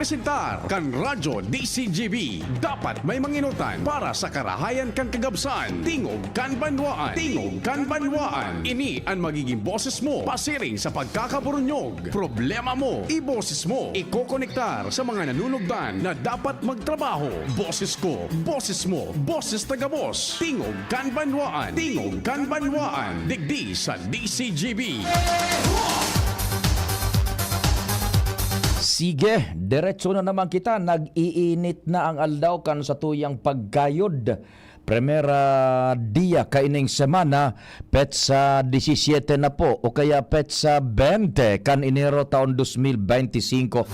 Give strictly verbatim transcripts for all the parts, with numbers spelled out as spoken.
Presentar kan Radyo D C G B. Dapat may manginutan para sa karahayan kan kagabsan. Tingog kan Banwaan. Tingog kan Banwaan. Ini an magiging boses mo pasiring sa pagkakaburunyog. Problema mo, iboses mo. Ikokonektar sa mga nanunugdan na dapat magtrabaho. Boses ko, boses mo, boses taga-boss. Tingog kan Banwaan. Tingog kan Banwaan. Digdi sa D C G B. Sige, diretso na naman kita. Nag-iinit na ang aldaw kan satuyang pagkayod. Primera dia kaining semana, petsa disisiete na po o kaya petsa bente kan Enero taon dos mil bente singko.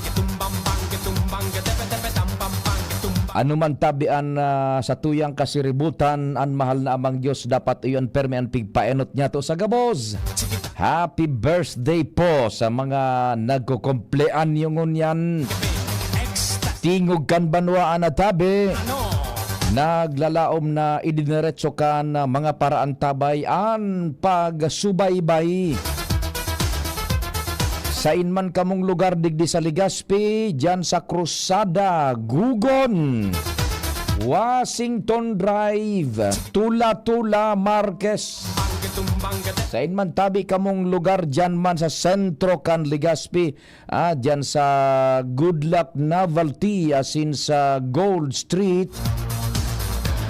Ano man tabi an, ah, satuyang kasiributan, an mahal na Amang Dios dapat iyon permi an pigpaenot niya to sa gabos. Happy birthday po sa mga nagkukumpleanyo ngunyan. Tingog kan banwaan na tabi. Naglalaom na idineretso kan mga paraantabay an pagsubaybay. Sain man kamong lugar digdi sa Legazpi, diyan sa Cruzada, Gugon, Washington Drive, Tula-Tula, Marquez. Sain man tabi kamong lugar diyan man sa sentro kan Legazpi, ah, diyan sa Good Luck Novelty asin sa Gold Street.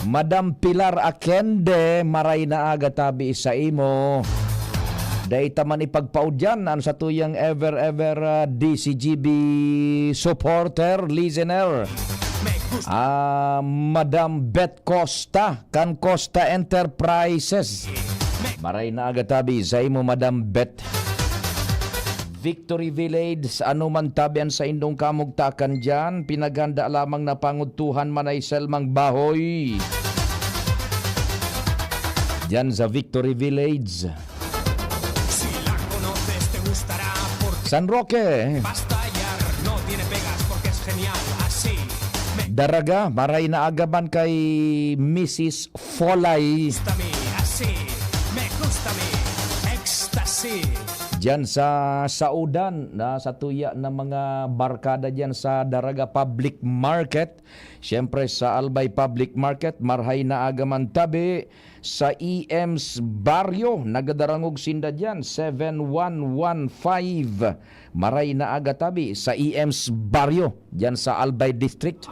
Madam Pilar Akende, maray na aga tabi sa imo. Dai ta man ipagpaudyan an satuyang ever, ever, ah, D C G B supporter, listener. Ah, Madam Beth Costa, kan Costa Enterprises. Maray na aga tabi sa imo, Madam Beth. Victory Village, ano man tabi an saindong kamugtakan diyan, pinaghanda lamang na pangudtuhan man ay selmang bahoy. Diyan sa Victory Village. Si la conoces, te gustará, porque San Roque. Basta hallar, no tiene pegas, porque es genial, así. Me Daraga, maray na aga man kay Missus Folay. Gusta mi, así. Me gusta mi, ecstasy. Diyan sa Saudan, na sa tuya ng mga barkada diyan sa Daraga Public Market. Siyempre, sa Albay Public Market, marhay na aga man tabi. Sa E M's Barrio, nagadarangog sinda diyan, seven one one five. Maray na aga tabi sa E M's Barrio, diyan sa Albay District.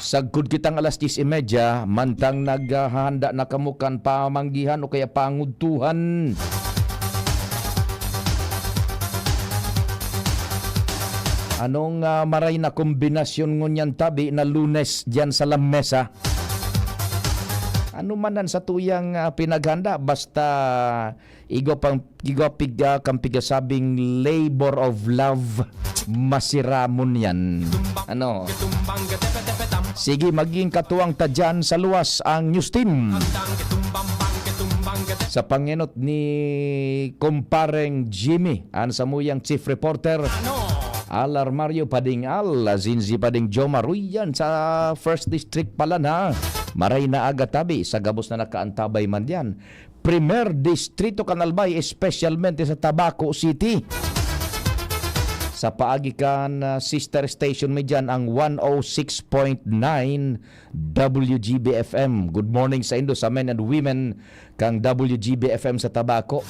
Sagkod kitang alas diyes y media, mantang naghahanda na kamo kan pamanggihan o kaya pangudtuhan. Anong, ah, maray na kombinasyon ngunyan tabi na Lunes diyan sa lamesa? Ano man an satuyang, ah, pinaghanda, basta igwa pang, igwa pig-, ah, kan pigasabing labor of love, masiramon yan. Ano? Sige, maging katuwang ta dyan sa luwas ang news team. Sa pangenot ni Kumpareng Jimmy, an samuyang chief reporter, Al Armario Pading Al, asin si Pading Jomar. Uy, yan sa First District pala na. Maray na aga tabi, sa gabos na nakaantabay man diyan. Primer Distrito kan Albay, espesyalmente sa Tabaco City. Sa paagi kan, ah, sister station mi dyan, ang one oh six point nine W G B F M. Good morning sa indo, sa men and women kang W G B F M sa Tabaco.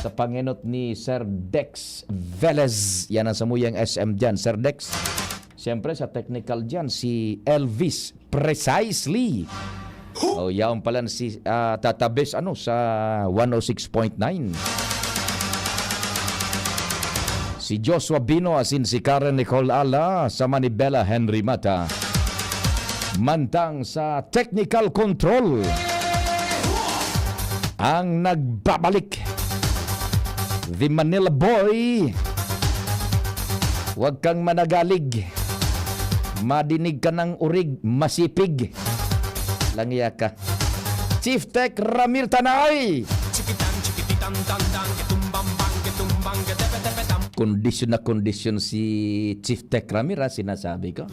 Sa pangenot ni Sir Dex Velez, yan ang samuyang S M dyan, Sir Dex. Siyempre, sa technical dyan, si Elvis Precisely. Oh, yaon pala si, ah, Tata Bes, ano, sa one oh six point nine. Si Joshua Bino asin si Karen Nicole Ala sa Manibela Henry Mata. Mantang sa technical control, ang nagbabalik, the Manila Boy. Huwag kang managalig. Madinig ka ng urig, masipig. Langya ka. Chief Tech Ramir Tanay. Kondisyon na kondisyon si Chief Tech Ramir, ha, sinasabi ko.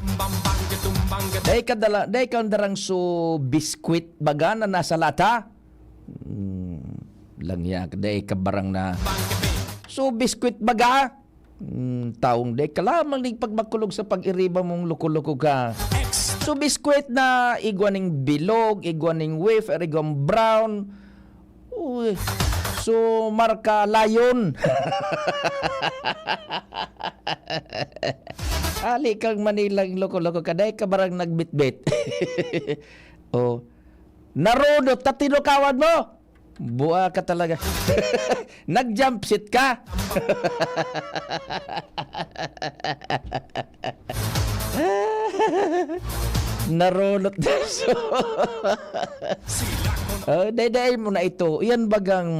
Dai ka dala, dai ka darang so biskwit baga na nasa lata. Hmm, langya ka, dai ka barang na So, biskwit baga? Hmm, taong di ka lamang ning pagmakulog sa pag-iriba mong loko-loko ka. So, biskwit na igwa ning bilog, igwa ning wafer, igwang brown. Uy. So, marka Lion. Ali kang Manilang loko-loko ka. Dai ka barang nagbitbit. Oh. Narunot, tatinukawan mo. Bua ka talaga. Nag-jump seat ka. Narunot na so. Oh, dai-dai mo na ito. Iyan bagang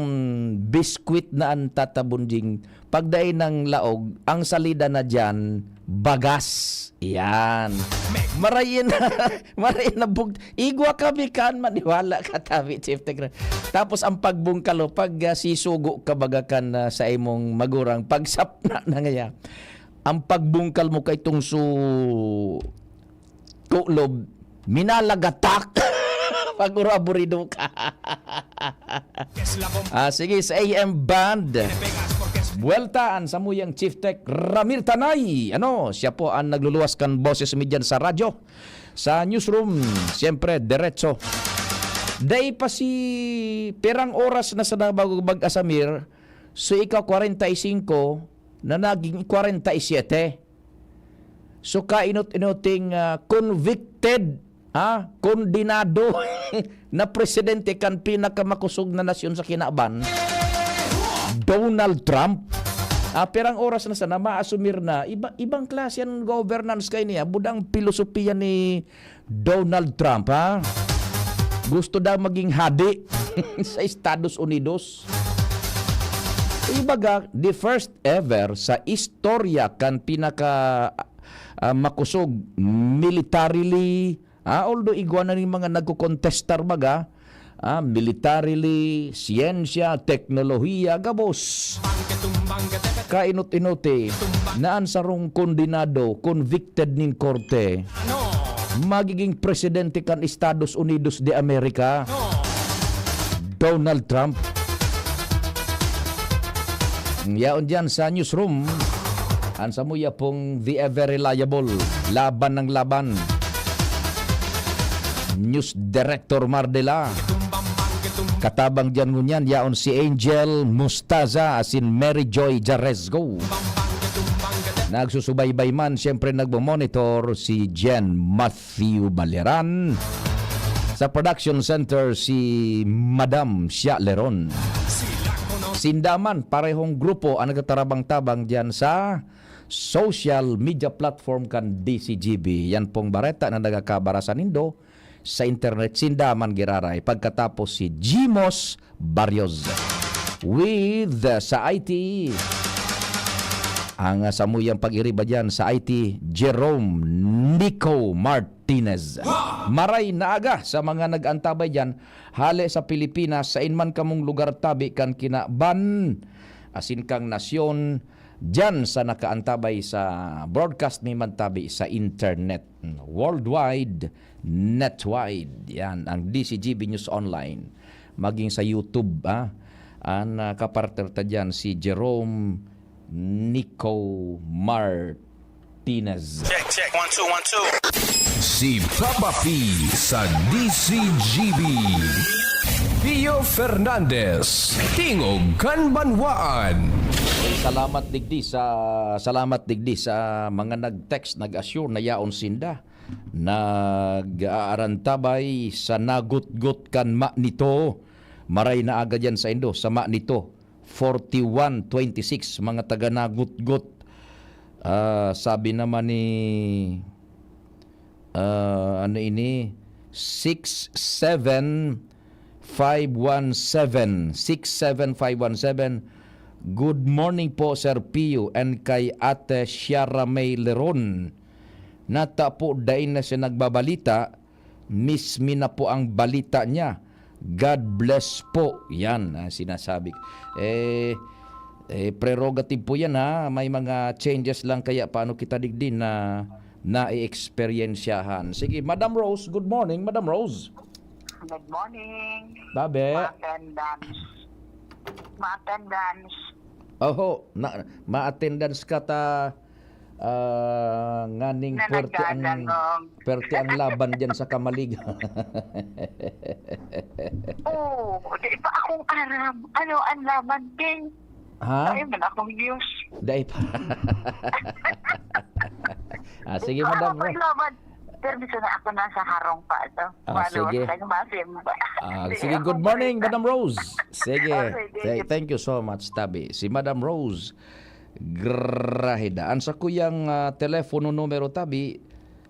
biskwit na ang tatabunjing. Pagdai ng laog, ang salida na diyan, bagas. Yan. Marayin na, marayin na bug-, igwa kami kan maniwala ka, tabi, Chief Tech. Tapos ang pagbungkalo, pag, ah, sisugo ka baga kan, ah, sa imong magurang, pagsapna na ngaya. Ang pagbungkal mo kay tong su-, kulob, minalagatak. Pag uraburido ka. Ah, sige, sa A M Band. Buweltaan sa muyang Chief Tech, Ramir Tanay. Ano, siya po ang nagluluwas kan boses mi dyan sa radyo. Sa newsroom, siyempre, diretso. Dai pa si pirang oras na sa Davao, Bag-, Asamir, so ikaw, kwarenta y singko na naging kwarenta y siyete. So, kainot-inoting, ah, convicted, ha, kondenado na presidente kan pinakamakosog na nasyon sa kinaban, Donald Trump. Ah, pirang oras na sana, maasumir na. Iba, ibang klase ang governance kay niya. Budang pilosopiya ni Donald Trump, ha? Gusto daw maging hadi sa Estados Unidos. Ibaga, the first ever sa istorya kan pinaka, ah, makosog militarily, ah, although igwa na ning mga nagkokontestar baga, ah, militarily, siyensya, teknolohiya, gabos. Kainot-inote na an sarong kondenado, convicted nin korte, magiging presidente kan Estados Unidos de America, Donald Trump. Yaon diyan sa newsroom, an samuya pong the ever reliable, laban ng laban, News Director Mardela. Katabang diyan ngunyan, yaon si Angel Mustaza asin Mary Joy Jaresgo. Nagsusubaybay man, siyempre nagmo-monitor si Jen Matthew Baleran. Sa production center, si Madam Shia Leron. Sinda man, parehong grupo ang nagtatarabang-tabang diyan sa social media platform kan D C G B. Yan pong bareta na nagakabara sa nindo sa internet, sinda man giraray. Pagkatapos si Jimos Barrios with, uh, sa I T. Ang, uh, samuyang pag-iriba diyan sa I T, Jerome Nico Martinez. Maray na aga sa mga nag-antabay diyan, hale sa Pilipinas, sa inman kamong lugar tabi kan kinaban, asin kang nasyon, diyan sa nakaantabay sa broadcast mi man tabi sa internet. Worldwide, netwide. Yan, ang D C G B News Online. Maging sa YouTube, ah. Ang, ah, kapartner ta dyan, si Jerome Nico Martinez. Check, check. One, two, one, two. Si Papa P sa D C G B. Pio Fernandez, Tingog kan Banwaan. Salamat digdi sa, salamat digdi sa mga nag-text, nag-assure na yaon sinda. Nag-aarantabay sa nagutgot kan Manito. Maray na aga diyan sa indo, sa Manito. Forty-one twenty-six, mga taga Nagutgot. Ah, sabi naman ni, ah, ano ini? Six seven five one seven. Six seven five one seven. Good morning po, Sir Pio, and kay Ate Shara May Leron. Nata po, dai na siya nagbabalita, mismi na po ang balita niya. God bless po. Yan ang sinasabi. Eh, eh, prerogative po yan, ha. May mga changes lang, kaya paano kita digdi na nai-eksperyensyahan. Sige, Madam Rose. Good morning, Madam Rose. Good morning. Babe. Ma-attendance. Ma-attendance. Oho, na, ma-attendance ka ta, ah, nganing Na puwerte ang, nagdadangog. Puwerte ang laban diyan sa Kamaligan. Oh, di pa akong aram. Ano ang laban, King? Ha? Ay, man akong news. Dai pa. Ah, sige, Di pa madam, ako no? Laban. Pero gusto na ako nasa harong pa ito. Ah, Maluwas sige. Lang, masim. Ah, Di sige, ako good morning, marita. Madam Rose. Sige. Okay, thank Th-, you. Thank you so much, Tabi. Si Madam Rose Grahida. Ang sakuyang, ah, telepono numero, Tabi,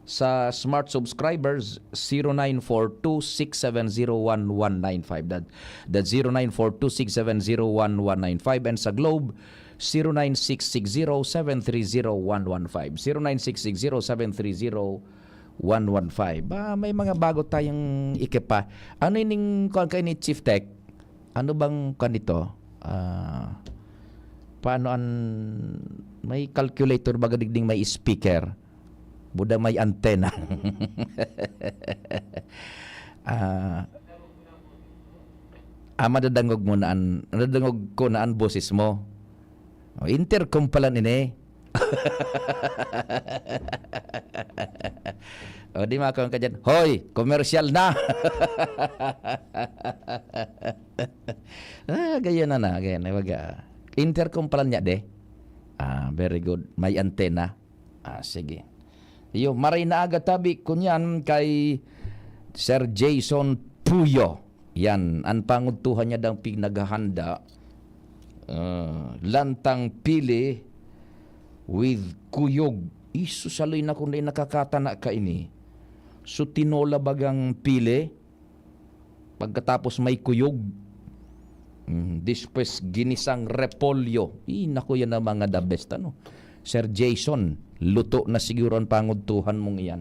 sa smart subscribers, zero nine four two six seven zero one one nine five. That, that zero nine four two six seven zero one one nine five. And sa Globe, zero nine six six zero seven three zero one one five. Zero nine six six zero seven three zero one one five. Ah, may mga bago tayong ikipa. Ano ining kuwan kayo ni Chief Tech? Ano bang kuwan nito? Ah, paano an-, may calculator baga digding may speaker? Buda may antena. Ah, ah, madadangog mo na an-, nadadangog ko na an boses mo. O, intercom pala nini. O, di makaon ka dyan. Hoy, commercial na! Ah, gayon na na, gayon na, baga. Intercom pala niya, de. Ah, very good. May antena. Ah, sige. Iyo, maray na aga tabi, kunyan kay Sir Jason Puyo. Yan, ang pangudtuhan niya dang pinaghahanda, ah, lantang pili with kuyog. Isusaloy na kung dai nakakatana kaini. So, tinola bagang pili, pagkatapos may kuyog. Mm, despues, ginisang repolyo. Ih, naku, yan ang mga the best, ano. Sir Jason, luto na siguro ang pangudtuhan mong iyan.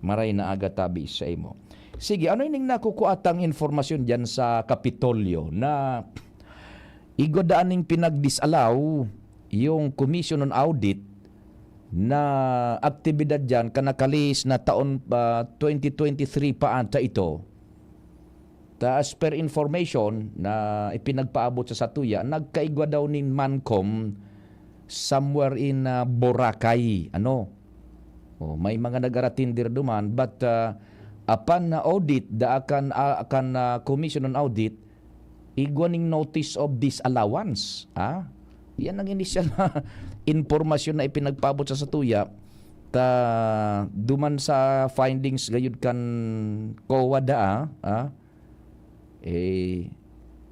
Maray na aga tabi sa imo. Sige, ano ining nakukuatang informasyon diyan sa Kapitolyo na igwa daan ning pinagdisalaw yung Commission on Audit na aktibidad diyan kan nakalihis na taon pa, twenty twenty-three pa ata ito. Ta as per information na ipinagpaabot sa satuya, nagkaigwa daw nin MANCOM somewhere in, ah, Boracay, ano. Oh, may mga nag-aratindir duman, but, ah, apan na audit, da akan, ah, akan, ah, Commission on Audit, igwa ning notice of disallowance, ah. Yan ang inisyal na impormasyon na ipinagpaabot sa satuya. Ta duman sa findings gayud kan COA daa, ah, eh,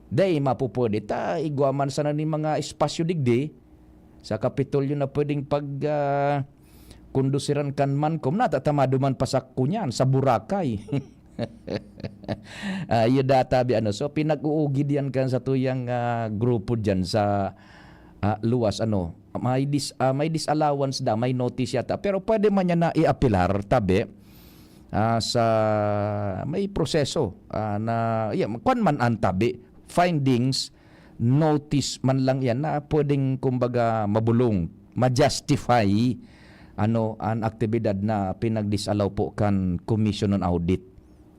dai mapupwede ta igwa man sana nin mga espasyo digdi sa Kapitolyo na pwedeng pag, ah, kondusiran kan MANCOM, nata ta maduman pa sa kunyan, sa Boracay. Ah, iyo data bi, ano. So, pinag-uugid yan kan satuyang, ah, grupo diyan sa, ah, luwas, ano. May dis-, ah, may disallowance da, may notice yata. Pero pwede man yan na iapelar, tabi, ah, sa may proseso, ah, na, yeah, kwan man ang tabi, findings, notice man lang yan na pwedeng, kumbaga, mabulong, ma-justify, ano, an aktibidad na pinag-disallow po kan Commission on Audit.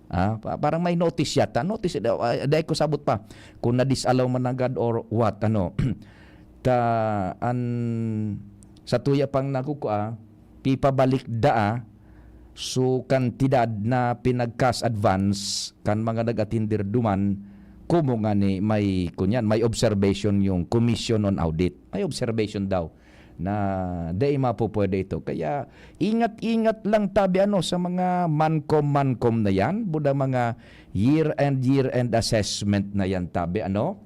Ah, pa-, parang may notice yata. Notice, ah, dai ko sabot pa kung na-disallow man nanggad or what, ano. Ta, an, sa tuya pang nakukua, pipabalik daa, so, kantidad na pinag-cash advance kan mga nag-atindir duman, komo ngani may, kunyan, may observation yung Commission on Audit. May observation daw na dai mapupwede ito. Kaya ingat-ingat lang tabi, ano, sa mga MANCOM-MANCOM na yan, buda mga year-end, year-end assessment na yan tabi, ano?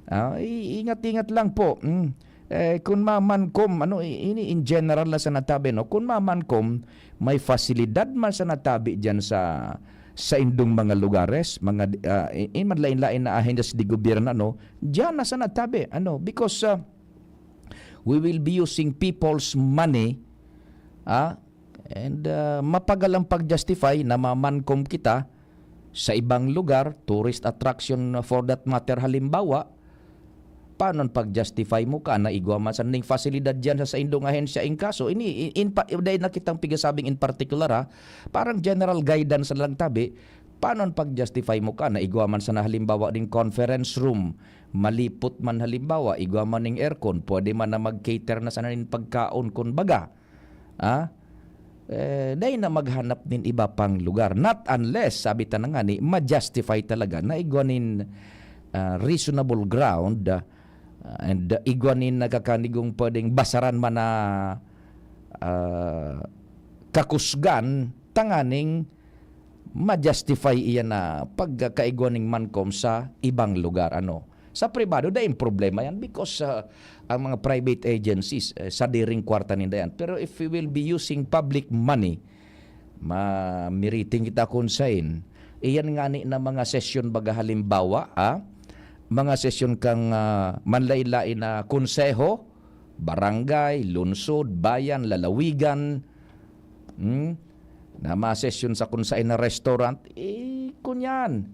Ah, i-, ingat-ingat lang po. Mm. Eh, kun ma-MANCOM, ano, i-, ini in general na sana tabi, no? Kun ma-MANCOM, may fasilidad man sana tabi diyan sa, sa indong mga lugares, mga, ah, i-, in man lain-lain na ahensyas de gobyerno, ano, diyan na sana tabi, ano, because, ah, we will be using people's money, ah, and, ah, mapagal ang pag-justify na ma-MANCOM kita sa ibang lugar, tourist attraction for that matter, halimbawa, paano pag-justify mo ka na igwa man sa ning fasilidad diyan sa saindong ahensya in kaso? Ini, in, in pa, dahil nakitang pigasabing in particular, ha, parang general guidance na lang tabi, paano pag-justify mo ka na igwa man sa halimbawa ding conference room, malipot man halimbawa, igwa man ning aircon, pwede man na mag-cater na sana nin pagkaon kun baga. Ah? Eh, dai na maghanap nin iba pang lugar. Not unless, sabi ta na nga ni, ma-justify talaga na igwa nin, ah, reasonable ground, ah, and, ah, igwa nin nagkakanigong pwedeng basaran man na, ah, kakusgan tanganing ma-justify iyan na pagkakaigwa ning MANCOM sa ibang lugar, ano. Sa pribado, daing problema yan because, ah, ang mga private agencies, eh, sadiring kwarta ninda yan. Pero if we will be using public money, mamiriting kita kun sain. Iyan ngani na mga sesyon, baga halimbawa, ah, mga sesyon kang, ah, manlain-lain na konseho, barangay, lungsod, bayan, lalawigan, hmm, na masesyon sa kun sain na restaurant, eh, kunyan,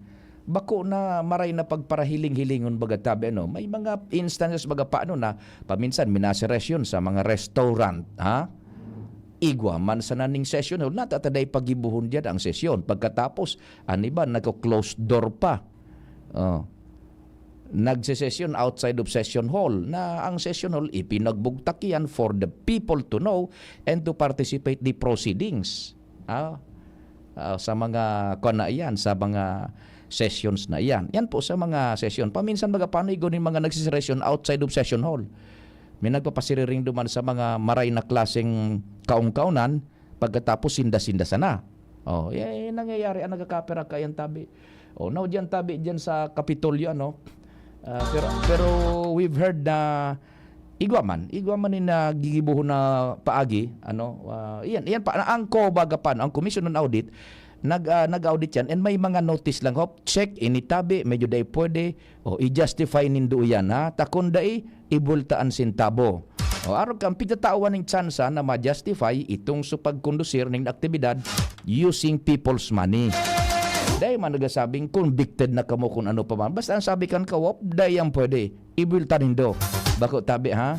bako na maray na pagparahiling-hilingon baga tabi, ano. May mga instances baga pa, ano, na paminsan minaseresyon sa mga restaurant, ha? Igwa man sana ning session hall, natataday pagibohon diyan ang sesyon. Pagkatapos, an iba, nagko-closed door pa. Oh. Nagsesesyon outside of session hall, na ang session hall ipinagbugtak iyan for the people to know and to participate the proceedings. Ah, ah, sa mga kwan na iyan, sa mga sessions na iyan. Yan po sa mga session. Paminsan baga paano igwa nin mga nagsisesyon outside of session hall. May nagpapasiriring duman sa mga maray na klaseng kaon-kaonan, pagkatapos sinda-sinda sana. Oh, eh, nangyayari ang nagkakapera kayan tabi. Oh, now diyan tabi diyan sa Kapitolyo, ano. Ah, pero, pero we've heard na igwa man, igwa man ni nagigibohon na paagi, ano. Ah, iyan, iyan pa, ang ko baga pa, ang Commission on Audit, nag, ah, nag-audit yan and may mga notice lang, hop, check, initabi, medyo dai pwede, o i-justify nindo iyan, ha? Takon dai, ibulta an sentabo. O, arog kan pigtatawan ning tsansa na ma-justify itong sa pagkondusir ning aktibidad using people's money. Dai man nagsasabing convicted na kamo kung ano pa man. Basta ang sabi kan kawop, dai yan pwede. Ibulta nindo. Bako tabi, ha?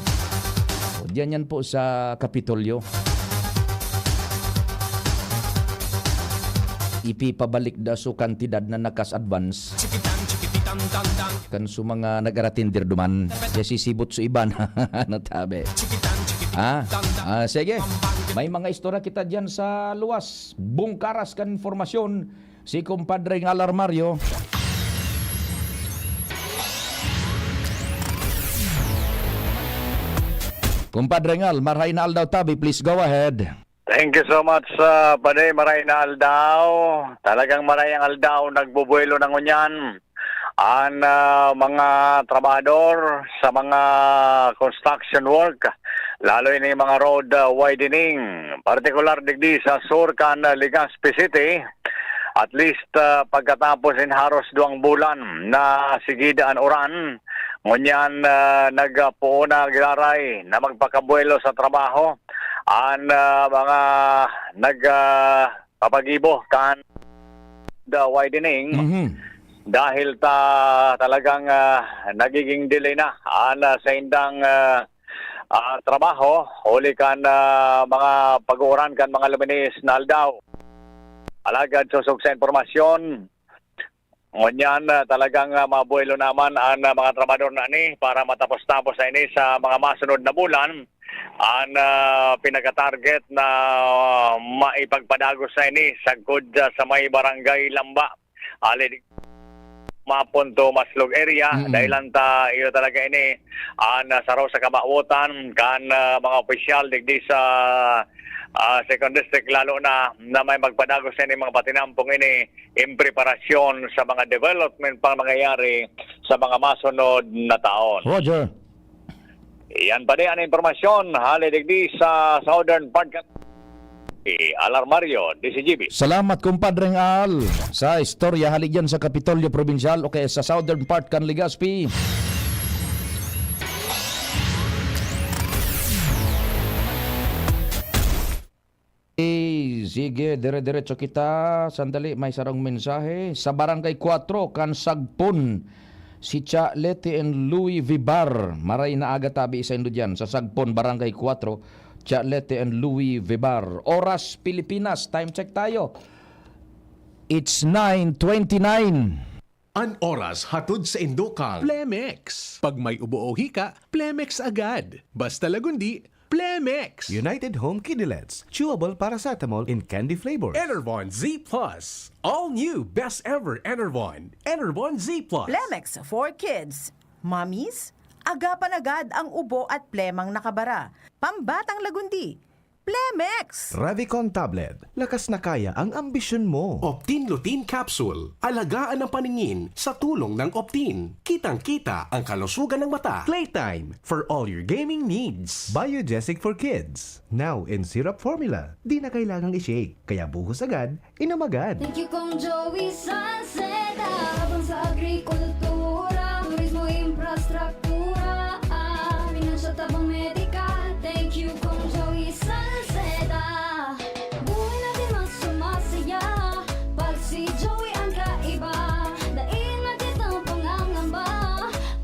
O, diyan yan po sa Kapitolyo. Ipipabalik da so kantidad na nakas advance kan su mga nag-aratindir duman. Kaya sisibot su iban. Natabi. Ah, ah, sige. May mga istorya kita diyan sa luwas. Bungkaras kan informasyon. Si Compadre Ngal Armario. Compadre Ngal, maray na aldaw tabi, please go ahead. Thank you so much, uh, Pade. Maray na aldaw. Talagang maray ang aldaw. Nagbubuelo na ngunyan an, ah, mga trabahador sa mga construction work, lalo ini mga road, ah, widening, partikular digdi sa sur kan, ah, Legazpi City. At least, ah, pagkatapos in haros duwang bulan na sigida an uran, ngunyan, ah, nagpoon na giraray na magpakabuelo sa trabaho an, ah, mga nag, ah, papagibo kan the widening. Mhm. Dahil ta talagang, ah, nagiging delay na an, ah, saindang, ah, ah, trabaho huli kan, ah, mga pag-uuran kan mga luminis na aldaw. Alagad sosog sa impormasyon, ngunyan, ah, talagang, ah, mabuelo naman an, ah, mga trabahador na ni para matapos-tapos na ini sa mga masunod na bulan. An, ah, pinaka-target na, ah, maipagpadagos na ini sagkod, ah, sa may Barangay Lamba, hali di Mapon to Maslog area, Mm-mm. Dahil lang ta, iyo talaga ini, ah, na saro sa kamawotan kan, ah, mga opisyal digdi sa, ah, Second District, lalo na, na may magpadagos na ini mga patinampong ini in preparasyon sa mga development pang mangyayari sa mga masunod na taon. Roger. Iyan pa di ang impormasyon, hali digdi sa southern part kan si Alarmario, D C G B. Salamat, Compadre Al, sa istorya hali dyan sa Kapitolyo Probinsyal o kaya sa southern part kan Legazpi. Eh, sige, dire-diretso kita. Sandali, may sarong mensahe. Sa Barangay Cuatro, kan Sagpon, si Cha Leti and Louis Vibar. Maray na aga tabi saindo diyan. Sa Sagpon, Barangay Cuatro, Cha Leti and Louis Vibar. Oras, Pilipinas. Time check tayo. It's nine twenty-nine. An oras hatod saindo kan Plemex. Pag may ubo o hika, Plemex agad. Basta Lagundi, Plemex! United Home Kidney Lets, chewable paracetamol in candy flavor. Enervon Z plus. All new best ever Enervon. Enervon Z plus. Plemex for kids. Mommies, agapan agad ang ubo at plemang nakabara. Pambatang Lagundi, Plemex! Revicon Tablet. Lakas na kaya ang ambisyon mo. Optin Lutein Capsule. Alagaan ang paningin sa tulong ng Optin. Kitang-kita ang kalusugan ng mata. Playtime for all your gaming needs. Biogesic for kids. Now in syrup formula. Di na kailangang i-shake. Kaya buhos agad, inom agad. Thank you, Kong Joey Salceda. Habang sa agrikultura, turismo, infrastruktura, ah, pinansyal, tabang medikal. Thank you, Kong Joey Salceda. Buhay natin mas sumasaya pag si Joey ang kaiba. Dai na kitang pangangamba,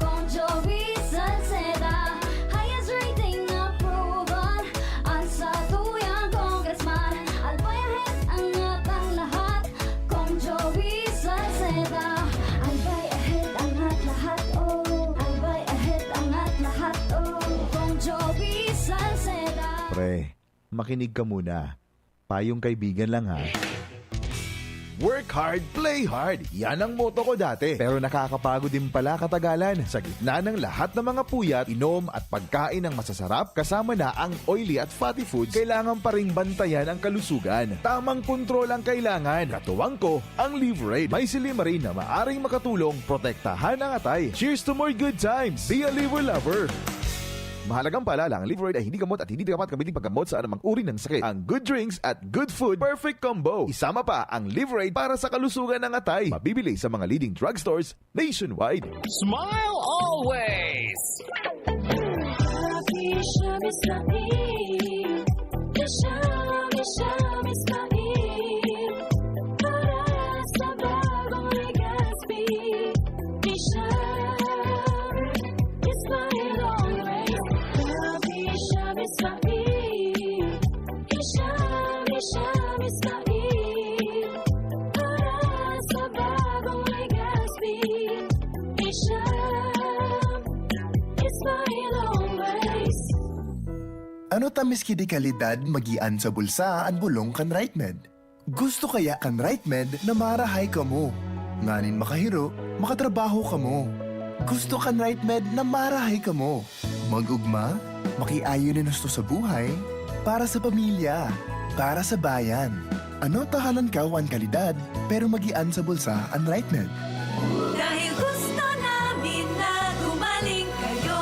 Kong Joey Salceda. Highest rating approval ang satuyang congressman. Albay ahead, angat ang lahat, Kong Joey Salceda. Albay ahead, angat lahat, oh. Albay ahead, angat lahat, oh. Kong Joey Salceda. Pre, makinig ka muna. Payong kaibigan lang, ha. Work hard, play hard. Yan ang motto ko dati. Pero nakakapagod din pala katagalan. Sa gitna ng lahat ng mga puyat, inom at pagkain ng masasarap, kasama na ang oily at fatty foods, kailangan pa ring bantayan ang kalusugan. Tamang kontrol ang kailangan. Katuwang ko, ang Liverade. May silymarin na maaring makatulong protektahan ang atay. Cheers to more good times! Be a Liver Lover! Mahalagang paalala, ang Liverade ay hindi gamot at hindi dapat gamitin paggamot sa anumang uri ng sakit. Ang good drinks at good food, perfect combo. Isama pa ang Liverade para sa kalusugan ng atay. Mabibili sa mga leading drugstores nationwide. Smile always! Happy siya, Miss Happy. Siya, siya, Miss Happy. Para sa bagong Legazpi. Siya, Smile always. Love, Isha, Miss Happy. Isha, Isha, Miss Happy. Para sa bagong Legazpi. Isha, Smile always. Ano ta miski di kalidad, magian sa bulsa an bolong kan Right Med. Gusto kaya kan Right Med na marahay kamo? Nganing makahiro, makatrabaho kamo. Gusto kan Right Med na marahay kamo? Mag-ugma, makiayon nin husto sa buhay, para sa pamilya, para sa bayan. Ano ta halangkaw an kalidad, pero magian sa bulsa an Right Med? Dahil gusto namin na gumaling kayo.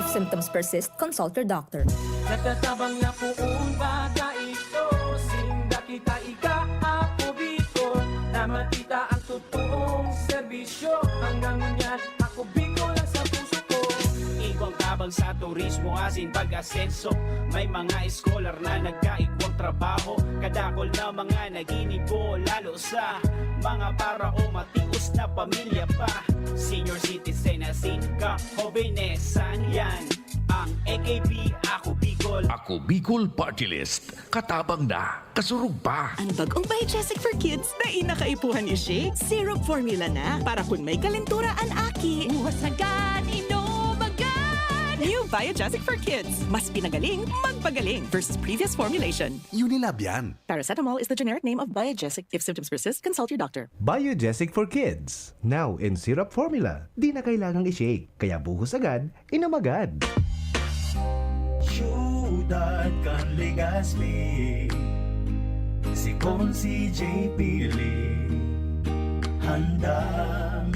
If symptoms persist, consult your doctor. Natatabang na poon baga ito, sinda kita ika, Ako Bicol, na makita ang totoong serbisyo. Hanggang ngunyan, Ako Bicol ang sa puso ko. Igwang tabang sa turismo asin pag-asenso. May mga eskolar na nagkaigwang trabaho. Kadakol na mga naginibo, lalo sa mga para o matios na pamilya pa. Senior citizen asin ka, hobenesan yan. Ang A K B, Ako Bicol. Ako Bicol Party List. Katabang na, kasurog pa. Ang bagong Biogesic for Kids, dai na kaipuhan i-shake. Syrup formula na, para kun may kalentura an aki. Buhos agad, inom agad! New Biogesic for Kids. Mas pinagaling, magpagaling versus previous formulation. Unilab yan. Paracetamol is the generic name of Biogesic. If symptoms persist, consult your doctor. Biogesic for Kids. Now in syrup formula. Di na kailangang i-shake. Kaya buhos agad, inom agad. Siyudad kan Legazpi, si Consi J P Lee, handang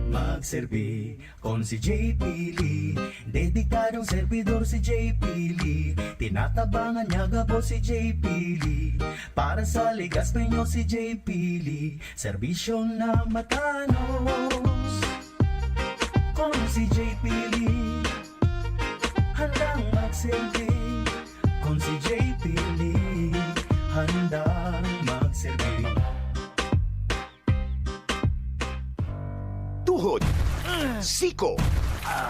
magserbi. Consi J P Lee, dedikadong servidor si J P Lee. Tinatabangan niya gabos si J P Lee. Para sa Legazpeño si J P Lee, serbisyo na matanos. Consi J P Lee, handang magserbi. Consi J P Lee, handang magserbi. Tuhod, siko,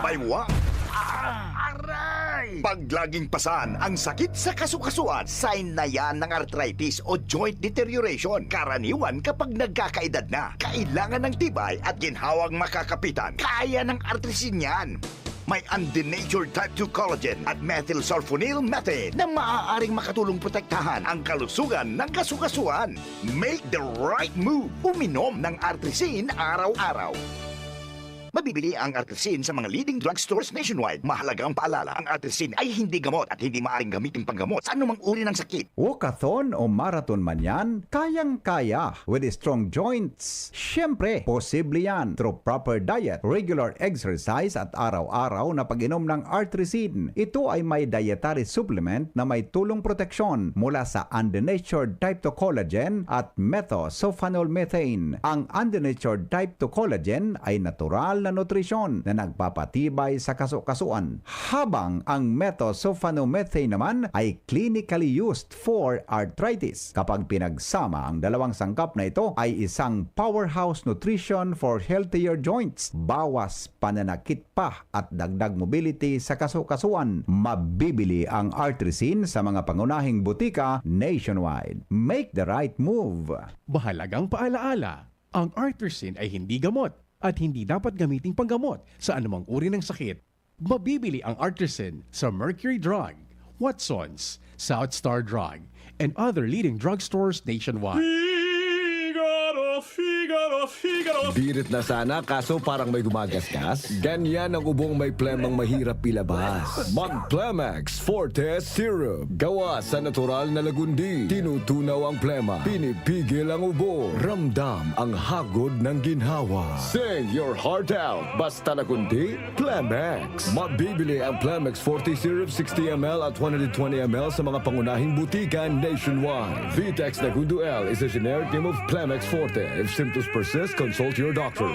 baywa, aray, Pag laging pasan ang sakit sa kasukasuan, sign na yan ng arthritis o joint deterioration. Karaniwan kapag nagkakaedad na, kailangan ng tibay at ginhawang makakapitan. Kaya ng Artrisin yan. May undenatured type two collagen at methylsulfonyl methane na maaaring makatulong protektahan ang kalusugan ng kasukasuan. Make the right move. Uminom ng Artrisin araw-araw. Mabibili ang Artrisin sa mga leading drugstores nationwide. Mahalagang paalala, ang Artrisin ay hindi gamot at hindi maaaring gamitin panggamot sa anumang uri ng sakit. Walkathon o marathon man yan, kayang-kaya with strong joints. Siyempre, posible yan through proper diet, regular exercise at araw-araw na pag-inom ng Artrisin. Ito ay may dietary supplement na may tulong proteksyon mula sa undenatured type two collagen at methylsulfonyl methane. Ang undenatured type two collagen ay natural na nutrisyon na nagpapatibay sa kasukasuan, habang ang methylsulfonyl methane naman ay clinically used for arthritis. Kapag pinagsama, ang dalawang sangkap na ito ay isang powerhouse nutrition for healthier joints. Bawas pananakit pa at dagdag mobility sa kasukasuan. Mabibili ang Artrisin sa mga pangunahing butika nationwide. Make the right move. Mahalagang paalaala, ang Artrisin ay hindi gamot at hindi dapat gamiting panggamot sa anumang uri ng sakit. Mabibili ang Artrisin sa Mercury Drug, Watson's, South Star Drug, and other leading drugstores nationwide. Figaro, Figaro, Figaro. Birit na sana, kaso parang may gumagasgas. Ganyan ang ubong may plemang mahirap ilabas. Mag Plemex Forte Syrup. Gawa sa natural na lagundi. Tinutunaw ang plema. Pinipigil ang ubo. Ramdam ang hagod ng ginhawa. Sing your heart out. Basta lagundi, Plemex. Mabibili ang Plemex Forte Syrup sixty M L at one hundred twenty M L sa mga pangunahing butika nationwide. Vitex Nagundo L is a generic name of Plemex Forte. If symptoms persist, consult your doctor.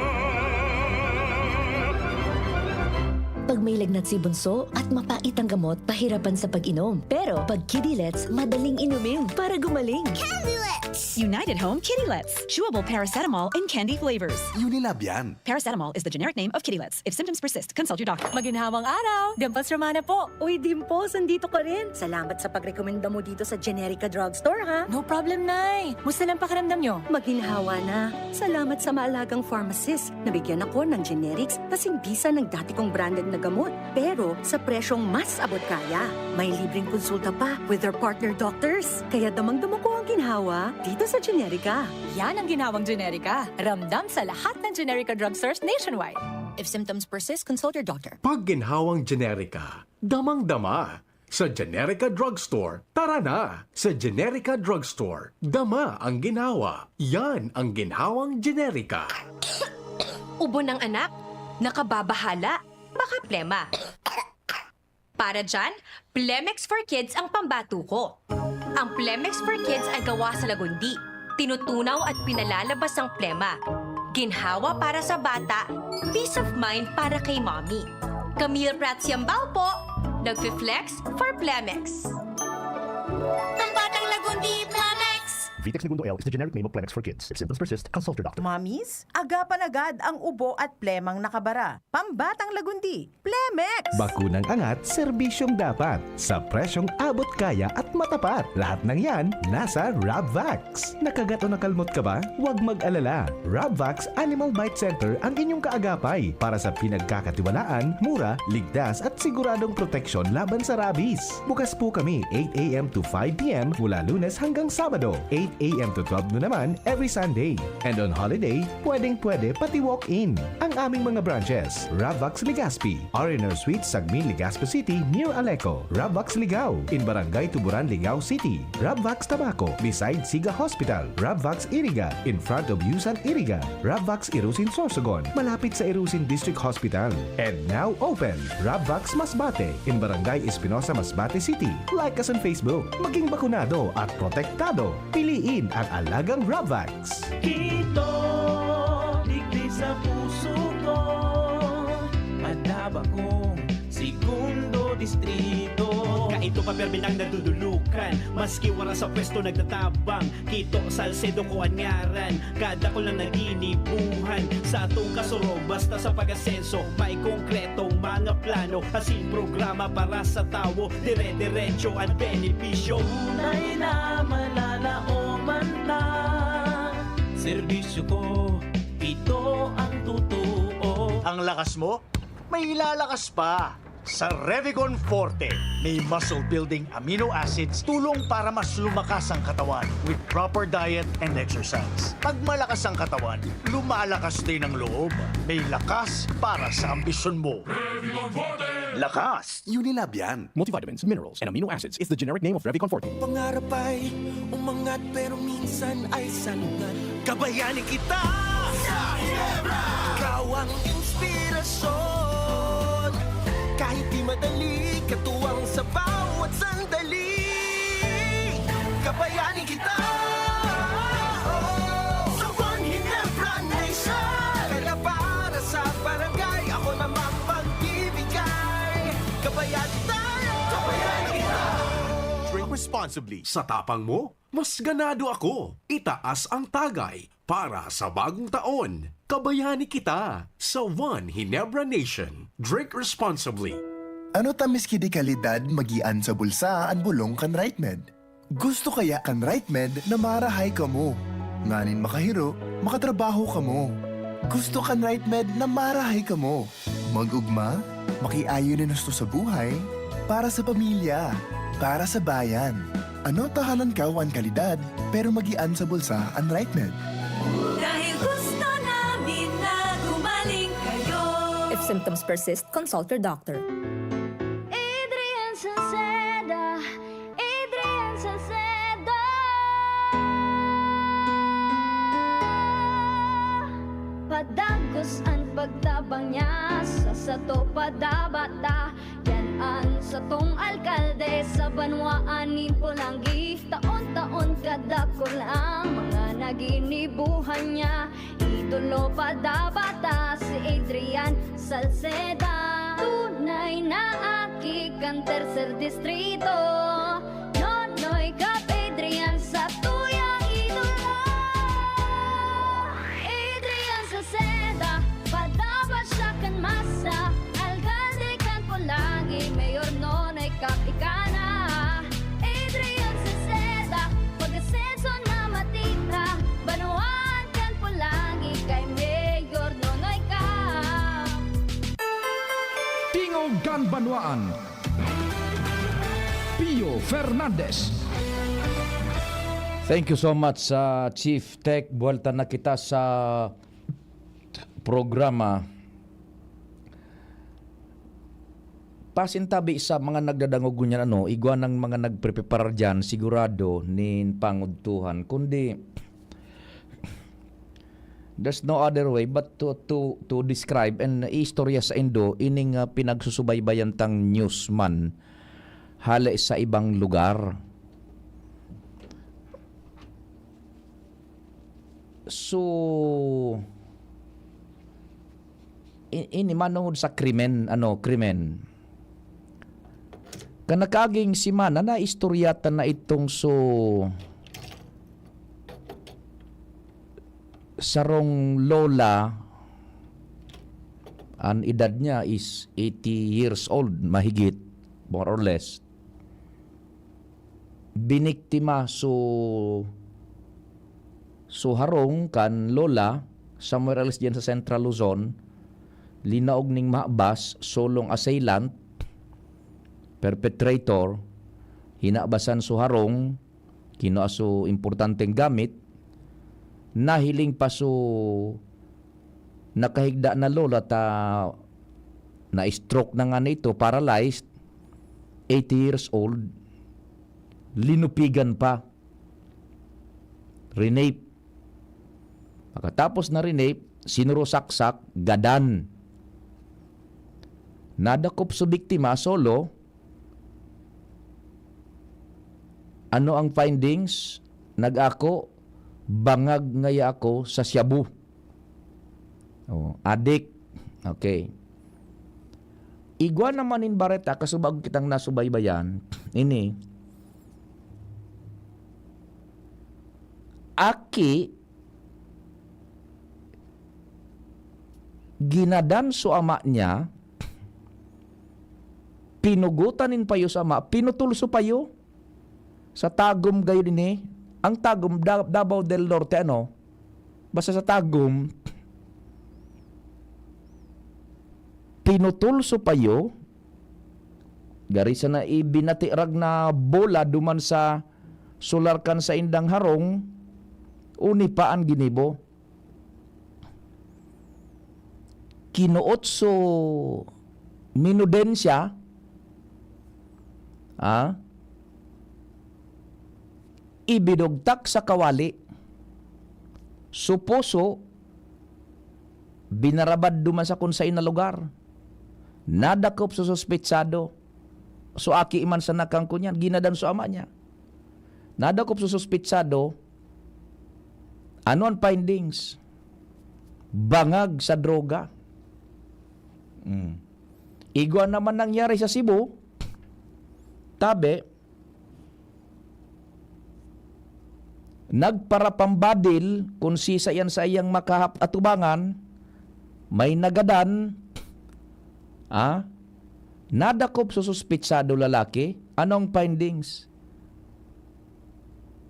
Pag may lagnat si Bunso at mapait ang gamot, pahirapan sa pag-inom. Pero pag Kidilets, madaling inumin para gumaling. Candy Lets! United Home Kitty Lets. Chewable paracetamol in candy flavors. Unilab yan. Paracetamol is the generic name of Kitty Lets. If symptoms persist, consult your doctor. Maginhawang araw! Dimples Romana po! Uy, Dimples, andito ka rin! Salamat sa pagrekomenda mo dito sa Generica Drugstore, ha? No problem, Nay! Musta lang pakiramdam nyo? Maginhawa na. Salamat sa maalagang pharmacist. Nabigyan ako ng generics kasing bisa ng dati kong branded na gamot, pero sa presyong mas abot kaya. May libreng konsulta pa with their partner doctors. Kaya damang-dama ko ang ginhawa dito sa Generica. Yan ang ginhawang Generica. Ramdam sa lahat ng Generica drugstores nationwide. If symptoms persist, consult your doctor. Pag ginhawang Generica, damang-dama. Sa Generica Drugstore, tara na! Sa Generica Drugstore, dama ang ginhawa. Yan ang ginhawang Generica. Ubo ng anak? Nakababahala? Baka plema. Para dyan, Plemex for Kids ang pambato ko. Ang Plemex for Kids ay gawa sa lagundi. Tinutunaw at pinalalabas ang plema. Ginhawa para sa bata, peace of mind para kay mommy. Camille Prats Yambao po, nagfi-flex for Plemex. Ang batang lagundi, Plemex! Vitex Negundo L is the generic name of Plemex for Kids. If symptoms persist, consult your doctor. Mommies, agapan agad ang ubo at plemang nakabara. Pambatang lagundi, Plemex! Bakunang angat, serbisyong dapat. Sa presyong abot kaya at matapat. Lahat ng yan, nasa Rabvax. Nakagat o nakalmot ka ba? Huwag mag-alala. Rabvax Animal Bite Center ang inyong kaagapay para sa pinagkakatiwalaan, mura, ligtas at siguradong proteksyon laban sa rabies. Bukas po kami eight a m to five p m mula Lunes hanggang Sabado, eight a m to twelve noon naman every Sunday. And on holiday, pwedeng-pwede pati walk-in. Ang aming mga branches, Rabvax Legazpi, R and R Suite, Sagmin, Legazpi City, near Aleco, Rabvax Ligao, in Barangay Tuburan, Ligao City, Rabvax Tabaco, beside Siga Hospital, Rabvax Iriga, in front of Yusan Iriga, Rabvax Irusin Sorsogon, malapit sa Irusin District Hospital. And now open, Rabvax Masbate, in Barangay Espinosa, Masbate City. Like us on Facebook. Maging bakunado at protektado. Piliin ang alagang Rabvax. Ito, digdi sa puso ko, Panaba kong Segundo Distrito. Ito pa permi nang nadudulukan, maski wara sa pwesto nagtatabang. Kito Salcedo ko an ngaran, kadakul na naginibuhan. Sa atong kasurog, basta sa pag-asenso, may konkretong mga plano. Asin programa para sa tawo, dire-diretso an benepisyo. Tunay na malalaoman ta. Serbisyo ko, ito ang totoo. Ang lakas mo, may ilalakas pa. Sa Revicon Forte, may muscle building amino acids, tulong para mas lumakas ang katawan with proper diet and exercise. Pag malakas ang katawan, lumalakas din ang loob. May lakas para sa ambisyon mo. Lakas! Unilab yan. Multivitamins, minerals, and amino acids is the generic name of Revicon Forte. Pangarap ay umangat pero minsan ay salungat. Kabayani kita sa Ginebra! Ikaw ang inspirasyon. Kahit di madali, katuwang sa bawat sandali. Kabayani kita! Sa One Ginebra Nation! Kaya para sa barangay, ako namang magbibigay. Kabayani tayo! Kabayani kita! Drink responsibly. Sa tapang mo, mas ganado ako. Itaas ang tagay para sa bagong taon. Kabayani kita sa One Ginebra Nation. Drink responsibly. Ano ta miski di kalidad magian sa bulsa an bolong kan RightMed? Gusto kaya kan RightMed na marahay kamo? Nganing makahiro, makatrabaho kamo. Gusto kan RightMed na marahay kamo? Mag-ugma, makiayo nin husto sa buhay, para sa pamilya, para sa bayan. Ano ta halangkaw an kalidad, pero magian sa bulsa an RightMed? Dahil gusto namin na gumaling kayo. If symptoms persist, consult your doctor. Adrian Salceda, Adrian Salceda. Padagos an pagtabang niya sa sato padabata. Yan an satong alkalde sa banwaan nin Polangui. Taon-taon kadakul ang mga naginibuhan niya. Idolo padabata si Adrian Salceda. Tunay na aki kan tercer distrito. Nonoy Cap Adrian sa tuyang idolo. Adrian Salceda, padaba siya kan masa. Alkalde kan Polangui, Mayor Nonoy Cap ika na. Adrian Salceda, pag-asenso na matira. Banwaan kan Polangui kay Mayor Nonoy Cap. Tingog kan Banwaan. Pio Fernandez. Thank you so much, sa Chief Tech. Buwelta na kita sa programa. Pasintabi sa mga nagdadangog ngunyan, ano, igwa ng mga nagpreparar diyan, sigurado nin pangudtuhan. Kundi, there's no other way but to, to, to describe and istorya sa indo ining, ah, pinagsusubaybayan tang news man hale sa ibang lugar. So, i-, ini manungod sa krimen, ano, krimen. Kan nakaaging semana, naistorya ta na itong so sarong lola, an edad niya is eighty years old, mahigit, more or less. Biniktima so, so harong kan lola, somewhere else diyan sa Central Luzon, linaog ning mahabas, solong assailant, perpetrator, hinabasan so harong, kinua so importanteng gamit, nahiling pa so nakahigda na lola ta na-stroke na nga na ito, paralyzed, eighty years old, linupigan pa. Rinape. Pagkatapos na rinape, sinurusaksak, gadan. Nadakop so biktima, solo. Ano ang findings? Nag-ako, bangag ngaya ako sa shabu. Oh, adik. Okay. Igwa naman nin bareta, kasubago kitang nasubaybayan, ini, aki, ginadan so ama niya, pinugotan nin payo sa ama, pinutol so payo. Sa Tagum gayon ini, ang Tagum, Da-, Davao del Norte, ano? Basta sa Tagum, pinutol so payo, gari sana ibinatirag na bola duman sa solar kan saindang harong, uni pa an ginibo. Kinuot so minudensya, ah, ibinugtak sa kawali, so puso, binarabad duman sa kun saen na lugar. Nadakop so suspetsado, so aki man sana kan kunyan, ginadan so ama niya. Nadakop so suspetsado, ano an findings? Bangag sa droga. Mm. Igwa naman nangyari sa Cebu, tabi, nagparapambadil kun sisay an saiyang makahap-, atubangan, may nagadan, ah, nadakop so suspetsado lalaki. Anong findings?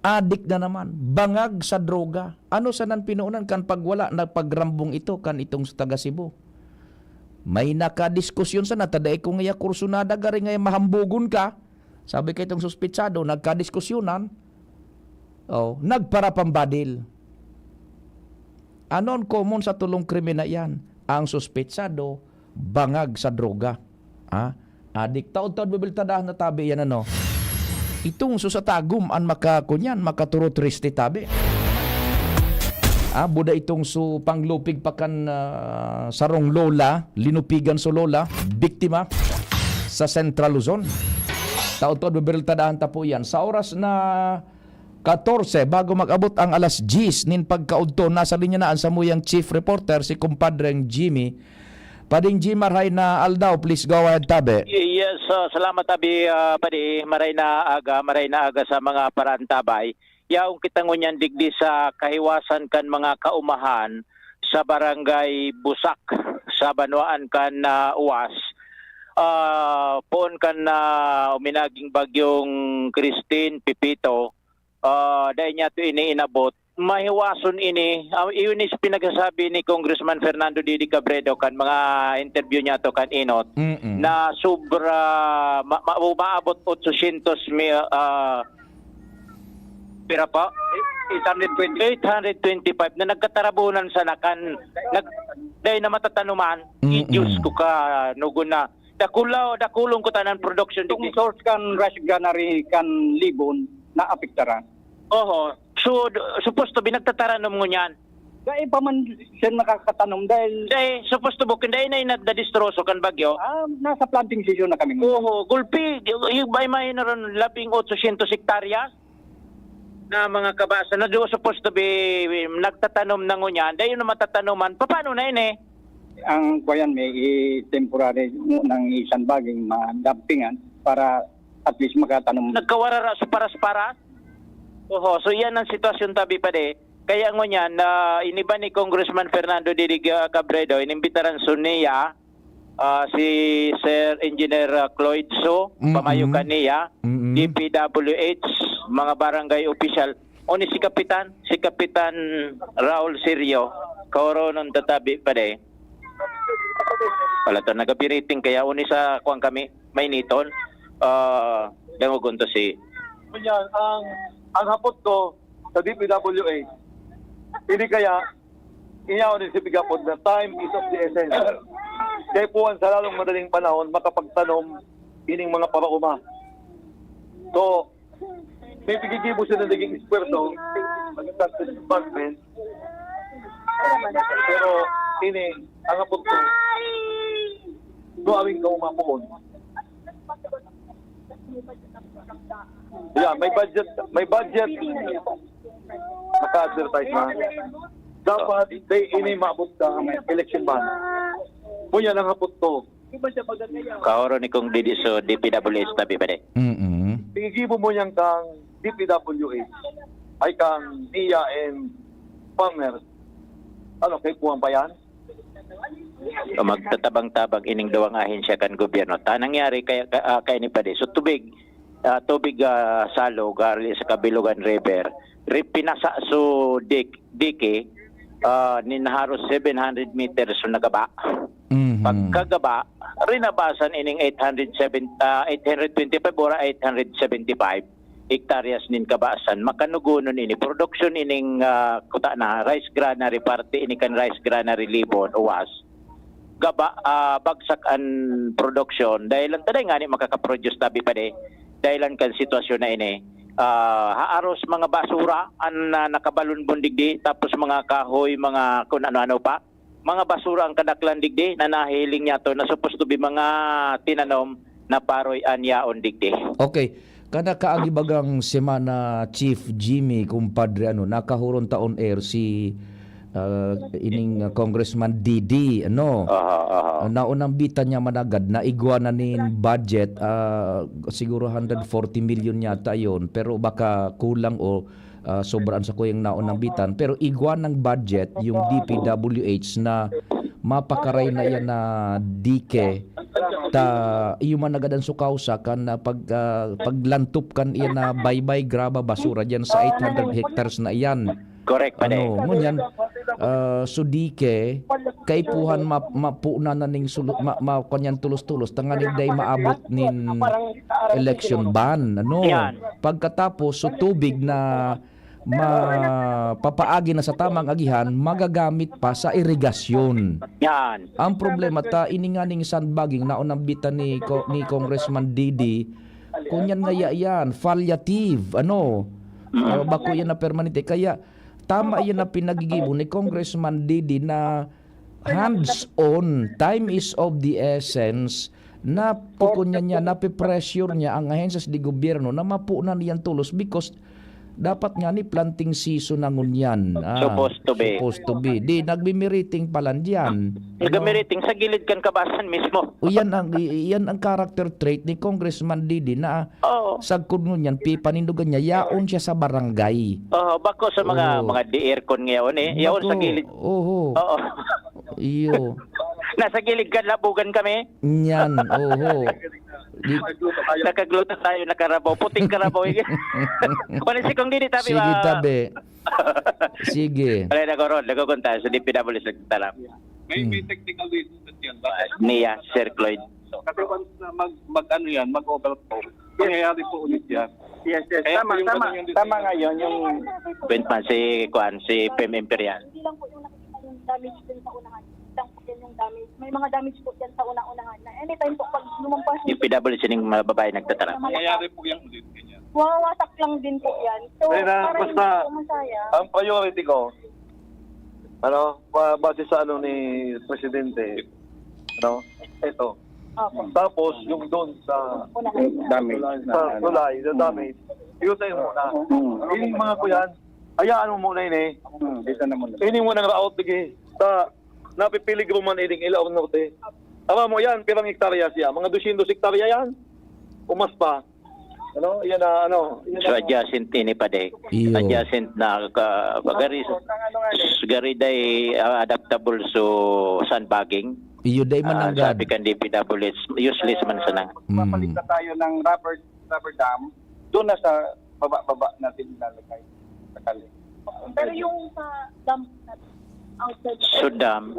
Adik na naman, bangag sa droga. Ano sanan pinoonan kan pagwala na pagrambong ito kan itong sa taga Cebu? May nakadiskusyon sana, ta dai ko ngaya kursunada, gari ngaya mahambugon ka. Sabi ka itong suspetsado, nagkadiskusyonan, oh, nagparapambadil. Ano an common sa tulong krimen na iyan? Ang suspetsado, bangag sa droga. Ha? Adik. Taod-taod bibeltadahan na tabi yan, ano? Itong so sa Tagum, an maka-, kunyan, makaturo triste tabi. Ah, buda itong so panglupig pa kan, ah, sarong lola, linupigan so lola, biktima sa Central Luzon. Taod-taod bibeltadahan ta po yan. Sa oras na katorse, bago mag-abot ang alas diyes nin pagkaudto, nasa linya na an samuyang chief reporter, si Kumpadreng Jimmy. Pading Jimmy, maray na aldaw, please go ahead, tabi. Y-, yes, ah, salamat, tabi, ah, padi. Maray na aga, maray na aga sa mga paraantabay. Yaon kita ngunyan digdi sa kahiwasan kan mga kaumahan sa Barangay Busak, sa banwaan kan, ah, Uwas. Ah, poon kan, ah, uminaging bagyong Christine, Pepito, ah, dai niya to ini inabot. Mahiwason ini, ah, iyon is pinagsasabi ni Congressman Fernando Didi Cabredo kan mga interview niya to kan Inot, Mm-mm. na sobra, ma-, ma-, umaabot otsosyentos mil, ah, pira pa? Eight hundred twenty. Eight hundred twenty-five na nagkatarabunan sana kan, nag-, dai na matatanuman, Mm-mm. i-, Diyos ko ka, nugon na. Dakula, dakulon ko tanan production Itong digdi. Source kan rice granary kan Libon na apektaran. Oho. So, d-, supposed to be nagtataranom ngunyan. Dai pa man siya nakakatanom dahil Dai, supposed to be, kun dai na inad na distroso kan bagyo. Ah, nasa planting season na kami ngayon. Oho, gulpi, y-, y-, may mahina ron labing otsosyentos hektarya na mga kabasa na do supposed to be, um, nagtatanom na ngunyan. Dai yun na matatanoman. Paano na ini? Ang kuyan may i-, temporary mo nang isang baging madumpingan para at least makatanom. Nagkawarara sa paras-paras? Oho, so yan ang sitwasyon tabi padi. Kaya ngunyan, ah, iniba ni Congressman Fernando Didi Ga-, Cabredo, inimbitaran so niya, ah, si Sir Engineer, ah, Cloyd So, Mm-mm. pamayo kaniya, Mm-mm. D P W H, mga barangay official, o ni si Kapitan, si Kapitan Raul Sirio, kaoronon tatabi padi. Wala to, nagabiriting kaya uni sa kuwan kami, mainiton. Ah, dangogon to si Ngunyan, ang, ang hapot ko sa D P W H, hindi kaya, iyaw ni si Pigapod na time is of the essence. Kaya puwan sa lalong madaling panahon, makapagtanom ining mga parauma. So, may pigigibo sila naging esfuerzo, maging sa department. Pero, ini, ang hapot ko, duawing kauma poon. Yeah, may budget, may budget. Naka-advertise na. Dapat, day ini maabot ka, election ban. Ngunyan ang hapot to. Kaoro ni Kong Didi so D P W H tabi ba di? Mm-mm. Pinigibo mo yan kang D P W H, ay kang N I A and Farmers. Ano, kay kuwang pa yan? O magtatabang-tabang ining duwang ahensya kan gobyerno. Ta nangyari kaya ka, ah, kaya ni Padi. So tubig, ah, tubig ah, salog, hali sa Kabilugan River, ri, pinasa so dik, dike, ah, nin haros seven hundred meters so nagaba. Mhm. Pagkagaba, rinabasan ining eight hundred seven, ah, eight hundred twenty-five or eight hundred seventy-five hektaryas nin kabasan, makanugonon ini. Production ining ah, kuta na, rice granary, parte ini kan rice granary Libon, Uwas. Gaba, ah, bagsak an production. Dahil lang taday ngani makakaproduce tabi pa de. Dahil lang kan sitwasyon na ini. Ah, haaros mga basura an ah, nakabalunbon digdi, tapos mga kahoy, mga kun ano-ano pa. Mga basura ang kadaklan digdi na nahihiling niya to na supposed to be mga tinanom na paroy an yaon digdi. Okay. Kada kaagi bagang semana, Chief Jimmy, kumpadre, ano, nakahuron ta on air si ah, ining ah, Congressman Didi, ano. Aha, aha. Ah, naunambitan niya managad na igwa na nin budget, ah, siguro hundred forty million yata yon, pero baka kulang o ah, sobra an sakuyang naunambitan. Pero igwa ng budget yung D P W H na mapakaray na yan na dike. Ta iyo man nagadan su kausa kan ah, pag ah, paglantop kan iyan na baybay, graba, basura diyan sa eight hundred hectares na iyan. Correct pa de. Ano, ngunyan, ah, so dike, kaipuhan ma, mapunan na ning sulu, ma, ma, kanyan tulos-tulos, tanganing day maabot nin election ban, ano. Yan. Pagkatapos, so tubig na mapapaagi na sa tamang agihan, magagamit pa sa irigasyon. Yan. Ang problema ta, ini nga ning sandbagging na unambitan ni, Co- ni Congressman Didi, kunyan nga ya- yan, palliative, ano, uh, bako yan na permanente. Kaya, tama yan na pinagigibo ni Congressman Didi na hands-on, time is of the essence, na kukunyan niya, napipressure niya ang ahensas de gobyerno na mapunan niyan tulos because dapat nga ni planting season na ngunyan. Ah, Supposed to be. Supposed to be. Di, nagmimiriting pa lang diyan. Nagmimiriting sa gilid kan kabasan mismo. O yan ang, i- yan ang character trait ni Congressman Didi na Oo. sagkod ngunyan, pipanindugan niya, yaon siya sa barangay. Oh, bako sa mga Oo. mga di aircon ngayon eh. Yaon sa Bako, gilid. Oho. Oo. Iyo. Nasa gilid kan labugan kami. Nyan, oho. Di, Nakagluto tayo, nakarabaw. Puting karabaw. Wala si Kong Didi, tabi sige, ba? tabi. Sige. Wala na ko ron. Nagkukunta sa D P W sa Talam. May, may technical reasons yan. Bakit? Niya, Sir Cloyd. Kasi once na mag, mag ano yan, mag-overflow, mangyayari po ulit yan. Yes, yes. Kaya Tama, po yung tama. ano yung Tama nga yun. Yung Point man si Kuan, si P M Imperial. Hindi lang po yung nakikita yung damage dun sa unahan. Hindi lang po yan yung damage. May mga damage po dyan sa una-unahan na anytime po pag lumampas Yung P W C ning mga babae nagtatara. Mangyayari po yan ulit. Ganyan. Mawawasak lang din po yan. So, Kaya na, para hindi basta- po masaya. Ang priority ko, ano, ba- base sa ano ni Presidente, ano, ito. Opo. Tapos, yung doon sa Unahan. Damage sa na ano. tulay, sa damage, yun tayo muna. Hmm. Yung mga kuyan, hayaan mo muna yun eh. Hmm, dito na muna. Ini mo nang raot lagi sa napipiligro man ining Ilaon Norte. Tama mo yan, pirang hektarya siya? Mga dosyentos hektarya yan. O mas pa. Ano? Yan na, ano? Yan So na- adjacent ini pa de. Iyo. Adjacent na ka, gari, gari day ah, adaptable so sandbagging. Iyo day Ah, mananggad. sabi kan D P W H, useless man sana. Mm. Papalit na tayo ng rubber rubber dam. Doon na sa baba-baba natin ilalagay. Sa kali. Pero yung sa dump natin, outside. So dam,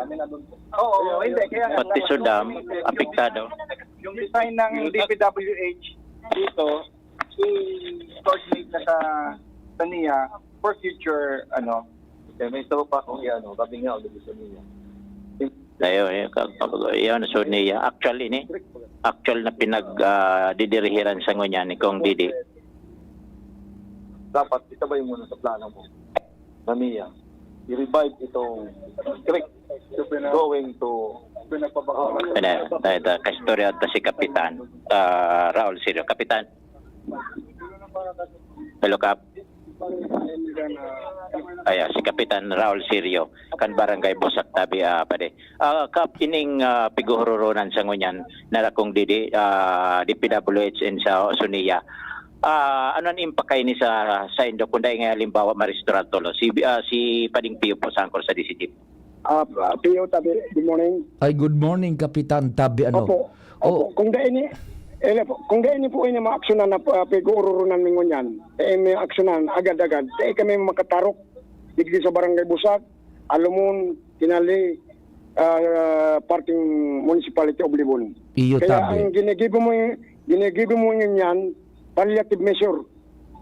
Oo, hindi. Kaya pati so dam, apektado. Yung design ng D P W H dito, i-coordinate na sa, sa niya for future, ano. Kaya may isa pa kung yan, ano, sabi nga, ulit sa niya. Ayo, yun, ka- ka- yun, so niya. Actual ini, actual na pinag ah, didirihiran sa ngunya ni Kong Didi. Dapat isabay mo na sa plano mo. Na niya, i-revive itong creek going to Ano, tayo ta kaistorya ta si Kapitan ah, Raul Sirio. Kapitan. Hello, Kap. Ayan, si Kapitan Raul Sirio, kan Barangay Busak, Tabi, ah, Pade. Ah, Kap, ining ah, piguhururunan sa ngunyan, na Kong Didi, ah, D P W H and sa Osunia. Ah, ano an impact kaini sa saindo kung dai nga halimbawa ma-restore an tolo? Si, ah, si Pading Pio po sa angkor sa D C T. Ah, Pio, tabi, good morning. Ay, good morning, Kapitan Tabi, ano? Opo. Opo, Oh. kung dai ni, ele po, kung dai ni po ini maaksyonan na, ah, pag-uuroronan mi ngunyan, eh, may aksyonan agad-agad, dai kami makatarok digdi sa Barangay Busak, Alumon, Tinali, ah, parting Municipality of Libon. Iyo, Kaya tabi. ang ginigibo mo, ginigibo mo ngunyan, palliative measure.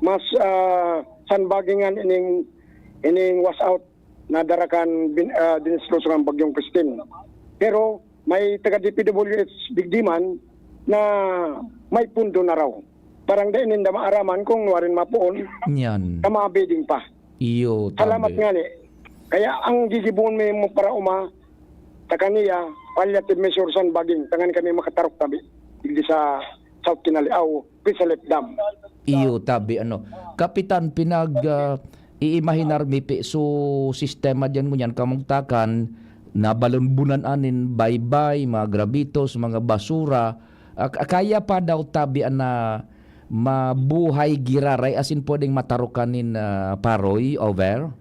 Mas, ah, sandbagging an ining, ining wash out na dara kan bin-, ah, dinistroso kan Bagyong Christine. Pero may taga D P W H digdi man na may pundo na raw. Parang dai ninda maaraman kung nuarin mapoon Yan. na mabiding pa. Iyo, Salamat tabi. ngani. Kaya ang gigibohon mi mo para uma, sa kaniya, palliative measures sandbagging, tangan kami makatarok tabi. Digdi sa South Kinaliaw, Pisalit Dam. Iyo, tabi, ano. Kapitan, pinag, ah, iimahinar mi pi-, so sistema diyan ngunyan, kamugtakan, nabalon-bunan anin baybay, mga grabitos, mga basura. Ah, ka-, kaya pa daw tabi an na mabuhay giraray, asin pwedeng matarukan nin, ah, paroy, over?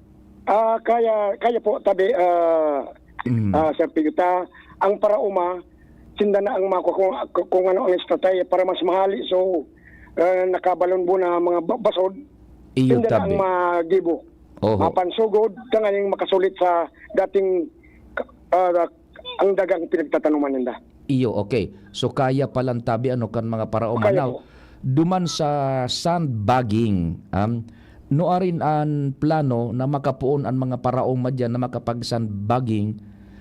Ah, kaya, kaya po, tabi, ah, Mm. ah, Sir Pigota, ang parauma, sinda na ang mako-, kung, kung ano ang estratehiya para mas mahali. So, ah, nakabalon-bon na mga ba-, basod, Iyo, sinda na tabi. ang magibo. Oho. Mapansugod, tanganing makasulit sa dating, ah, ang dagang pinagtatanuman ninda. Iyo, okay. So, kaya palan tabi, ano, kan mga parauma. Kaya Now, po. duman sa sandbagging, um, nuarin an plano na makapoon an mga parauma diyan na makapag-sandbagging,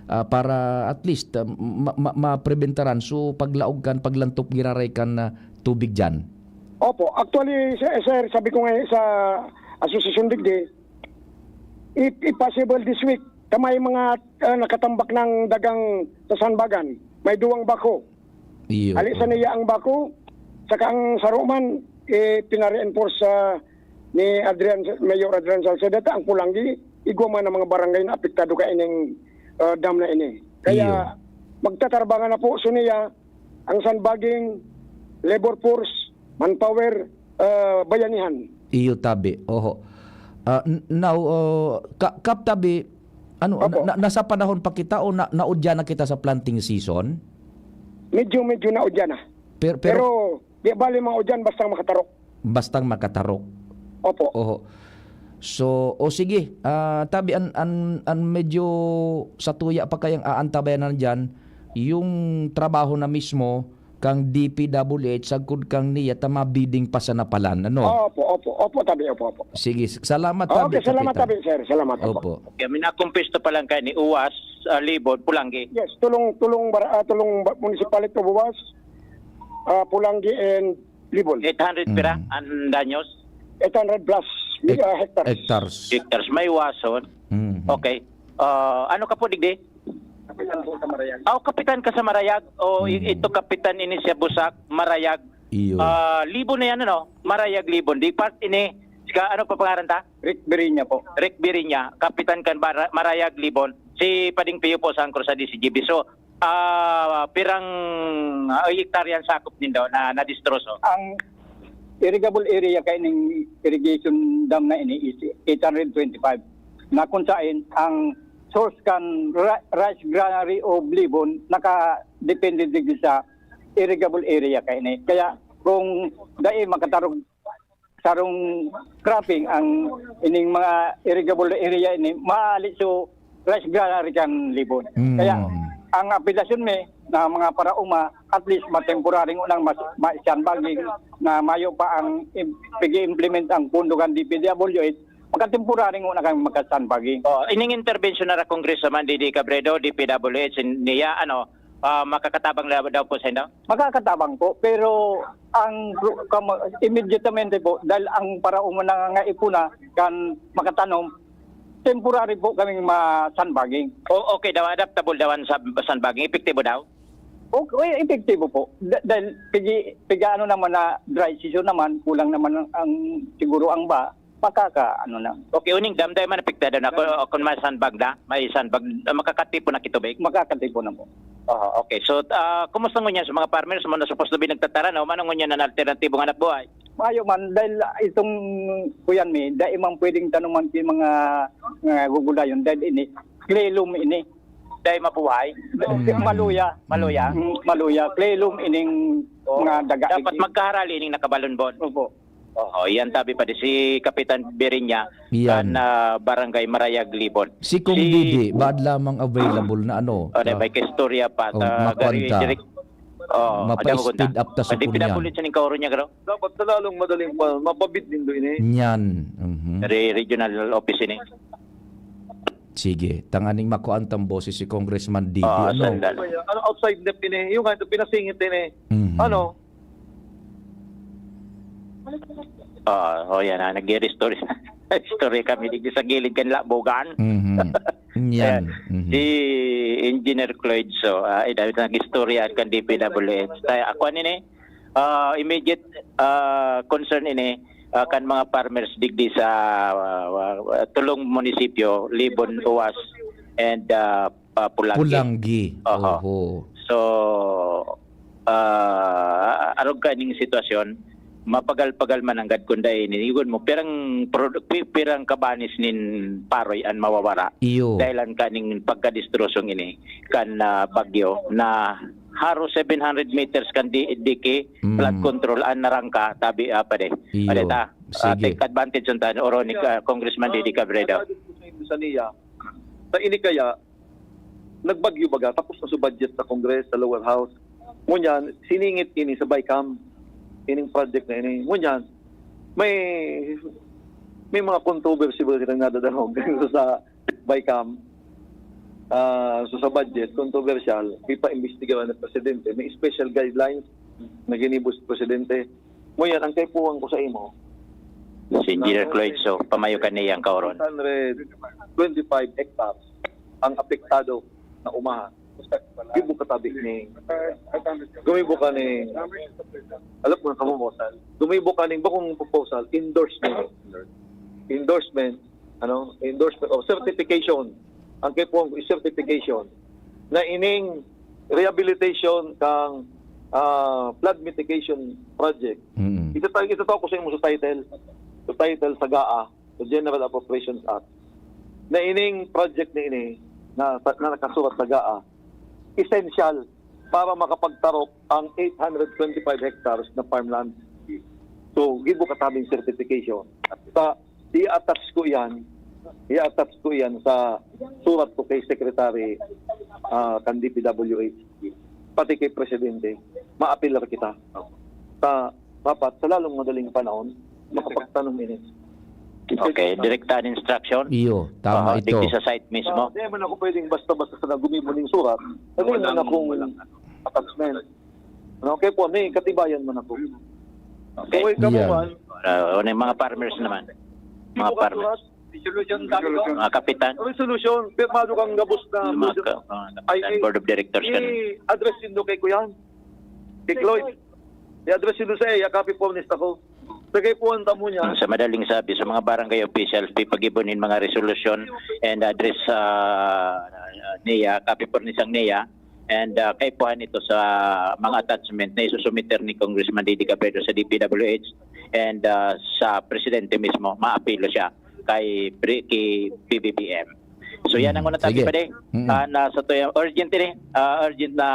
ah, para at least, ah, ma-, ma-, mapreventaran so paglaog kan paglantop giraray kan, ah, tubig diyan? Opo. Actually, sir, sir, sabi ko nga sa asosasyon digdi, if, if possible this week, ta may mga, ah, nakatambak ng dagang sa sandbagan. May duwang bako. Iyo. Ali sa niya ang bako, saka ang saro man, eh, pinareinforce sa ni Adrian, Mayor Adrian Salceda, ta ang Pulanggi, igwa man ang mga barangay na apektado kaining, ah, dam na ini. Kaya Iyo. magtatarbangan na po, so niya, ang sandbagging, labor force, manpower, ah, bayanihan. Iyo, tabi. Oho. Ah, n-, now, oh, ka-, Kap Tabi, ano, Opo. na, na, nasa panahon pa kita o na, naudya na kita sa planting season? Medyo, medyo naudya na. Pero, pero Pero, di bali mga udyan, bastang makatarok. Bastang makatarok. Opo. Oho. So, o sige, ah, tabi an, an, an medyo satuya pa kayang aantabayanan diyan, yung trabaho na mismo kang D P W H sagkod kang niya ta mabiding pa sa napalan, ano? Opo, opo, opo, tabi, opo, opo. Sige, s-, salamat, tabi, Okay, salamat, Kapitan. tabi, sir. Salamat, opo. Opo. Kaya minakumpisto pa lang kayo ni Uwas, ah, Libon, Pulanggi. Yes, tulong, tulong, bar-, ah, tulong ba-, municipality of Uwas, ah, Pulanggi and Libon. Eight hundred pira Mm. ang danyos? Eight hundred plus, Hek-, ah, hectares. hectares. Hectares. May wason. Mm. Okay. Ah, ano ka po, digdi? Kapitan po sa Marayag. Ah, kapitan ka sa Marayag. O, i-, Mm. ito, kapitan ini siya, Busak, Marayag. Iyo. Ah, Libon na yan, ano? Marayag, Libon. Di part ini, sika, ano pa pangaran ta? Rick Birinya po. Rick Birinya, kapitan kan Bara-, Marayag, Libon. Si Pading Pio po sa angkor sa D C G B. So, ah, pirang, ah, hektarya ang sakop nindo na nadistroso? Ang irrigable area kaining irrigation dam na ini is eight hundred twenty-five, na kung sain ang source kan ri-, rice granary of Libon nakadepende digdi sa irrigable area kaini. Kaya kung dai makatarog sarong cropping ang ining mga irrigable area ini, maali so rice granary kan Libon. Mm. Kaya ang apelasyon mi na mga parauma, at least matemporary ngunang mas, ma-sandbagging na mayo pa ang im-, pag-i-implement ang pondo kan D P W H, makatemporary nguna kang maka-sandbagging. Oh, ining intervention na ra Congressman Didi Cabredo, D P W H, niya, ano, ah, makakatabang na daw po sa inyo? Makakatabang po, pero ang pro-, kamo-, immediatamente po, dahil ang parauma na nga ipuna kan makatanom, temporary po kaming ma-sandbagging. O, okay daw, adaptable daw ang sab-, sandbagging. Epektibo daw? Okay, epektibo po. Da-, dahil pigi-, piga ano naman na dry season naman, kulang naman ang, ang siguro ang ba, makaka-, ano na. Okay, uning dam, dai man apektado na kung, kung may sandbag na, may sandbag, ah, makakatipon na kitubig? Makakatipon na po. Oho, okay. So, ah, kumusta ngunyan sa mga farmers mo na supposed to be nagtataran, o ano ngunyan ang alternatibo nga hanapbuhay? Mayo man, dahil itong kuyan mi, dai man pwedeng tanuman ki mga, mga gugulayon, dahil ini, klelom ini. Dai mabuhay? Mm. Maluya. Maluya? Mm, maluya. Klelom ining Oo. mga daga. Dapat ini. Magkaharali ining nakabalon-bon. Opo. Oh, yan tabi pa di si Kapitan Birinya Yan. kan, ah, Barangay Marayag, Libon. Si Kong Si Didi, baad lamang available na ano, Oh, dai, ah, may kaistorya pa. oh, Ta-, makuan gari ta. direk-, oh, Mapa-speed up ta sa Pwede kuan yan. pinabulit siya ning kaoro niya, garo? Dapat sa lalong madaling pa, mapabid nindo ini. Nyan. Mhm. Re-, regional office ini. Sige, tanganing makuan tang boses si Congressman Didi, Ah, ano? sandal. Ano, outside net ini, yung nga, ito pinasingit ini. Mhm. Ano? Ah, oh, yan, ah, nag-i-restore. Istorya kami dito sa gilid kan Labogan. Mhm. Yan. Ayan. Mhm. Si Engineer Cloyd, so, ah, ay, dahil nag-istorya kan D P W H. Tayo, ako, ano ni? Ah, immediate, ah, concern ini, ah, kan mga farmers digdi sa, ah, ah, tulong munisipyo, Libon, Uwas, and, ah, ah, Pulangi. Pulangi. Oho. Oho. So, ah, arog ka ning sitwasyon, mapagal-pagal man nanggad kun dai ninigon mo, pirang produ-, pi-, pirang kabanis nin paroy an mawawara. Iyo. Dahilan kaning pagkadistrosong ini kan, ah, bagyo na haros seven hundred meters kan di-, diki, Mm. flood control an narangka, tabi, ah, pade. Iyo. Pade ta. Ah, Sige. take advantage unta, Oronic, ah, Congressman Didi Cabredo. Sa niya, sa ini kaya, nagbagyo baga, tapos na sa budget sa Congress, sa lower house. Ngunyan, siningit ini sa BICAM, ining project na ini. Ngunyan, may, may mga controversy ba silang nadadangog sa BICAM? Ah, so sa budget, controversial, ipaimbestigahan ng presidente. May special guidelines na ginibo sa presidente. Ngunyan, ang kaipuhan ko sa imo, Si Engineer Cloyd, so, pamayo ka niya ang kaoron. One hundred twenty-five hectares ang apektado na umaha. Gibo katabi ni, gumibo ka ni, alam mo na, proposal. Gumibo ka ni, bakong proposal, endorsement. Endorsement, ano, endorsement of certification. Ang kaipuhan ko is certification na ining rehabilitation kang, ah, flood mitigation project. Mm. Ito tayo, ito tayo ko sa imo sa title. Sa title sa GAA, sa General Appropriations Act, na ining project na ini, na, na nakasurat sa GAA, essential para makapagtarok ang eight hundred twenty-five hectares na farmland. So, gibo katabing certification. Sa, i-attach ko yan, i-attach ko yan sa surat ko kay Secretary, ah, kan D P W H, pati kay Presidente, maapelar kita. Sa, dapat, sa lalong madaling panahon, makapagtanom ini. Okay, direkta an instruction. Iyo, tama Ah, ito. digdi sa site mismo. Ah, di man ako pwedeng basta-basta sa gumibo ning surat. Sabi Walang, man akong walang ano. attachment. Ano, kaya po, may katibayan man ako. Okay. Kung ikaw Yeah. man, Ah, ano yung mga farmers naman? Mga Bukas farmers. oras, resolution tayo. Mga kapitan. Resolution, pirmado kang gabos na Yung mga budget. ka-, mga Ay, kapitan, ay, board of directors ka na. I-address nindo kay Kuyan. Kay Cloyd. I-address nindo sa iya, copy po, honest ako. Sa kay Puan tamo niya. Sa madaling sabi, sa mga barangay officials, pipag-ibo nin mga resolusyon and address sa, ah, niya, copy po ni sang niya. And, ah, kaipuhan ito sa mga attachment na isusumiter ni Congressman Didi Cabredo sa D P W H and, ah, sa presidente mismo, maapilo siya kay pre-, kay P B B M. So, yan ang Mm, unang tabi sige. pa di. Mm. Ah, na sa tuya, urgent ini, ah, urgent na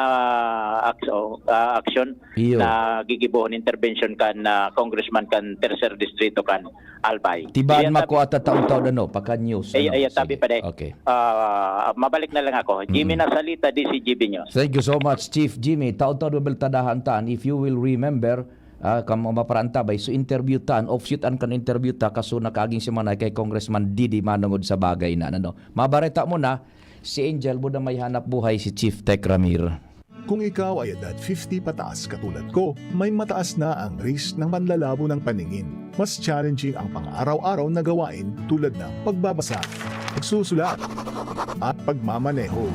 aks-, oh, ah, action Iyo. na gigibohon, intervention kan, ah, congressman kan Tercer Distrito kan Albay. Tibaad Yan, mako tabi- ata taon-taon, ano, pagka news, Ay, ano, ay, tabi sige. pa, day. Okay. Ah, mabalik na lang ako. Jimmy Mm. Nasalita, D C G B News. Thank you so much, Chief Jimmy. Taon-taon, mabeltadahan tan. If you will remember, ah, kamo maparantabay, so interview tan, offshoot an kan interview ta, kaso nakaaging semana kay Congressman Didi Manongod sa bagay na, ano. Mabareta mo na, si Angel, buda may hanap buhay, si Chief Tech Ramir. Kung ikaw ay edad fifty pataas katulad ko, may mataas na ang risk ng panlalabo ng paningin. Mas challenging ang pang-araw-araw na gawain tulad ng pagbabasa, pagsusulat, at pagmamaneho.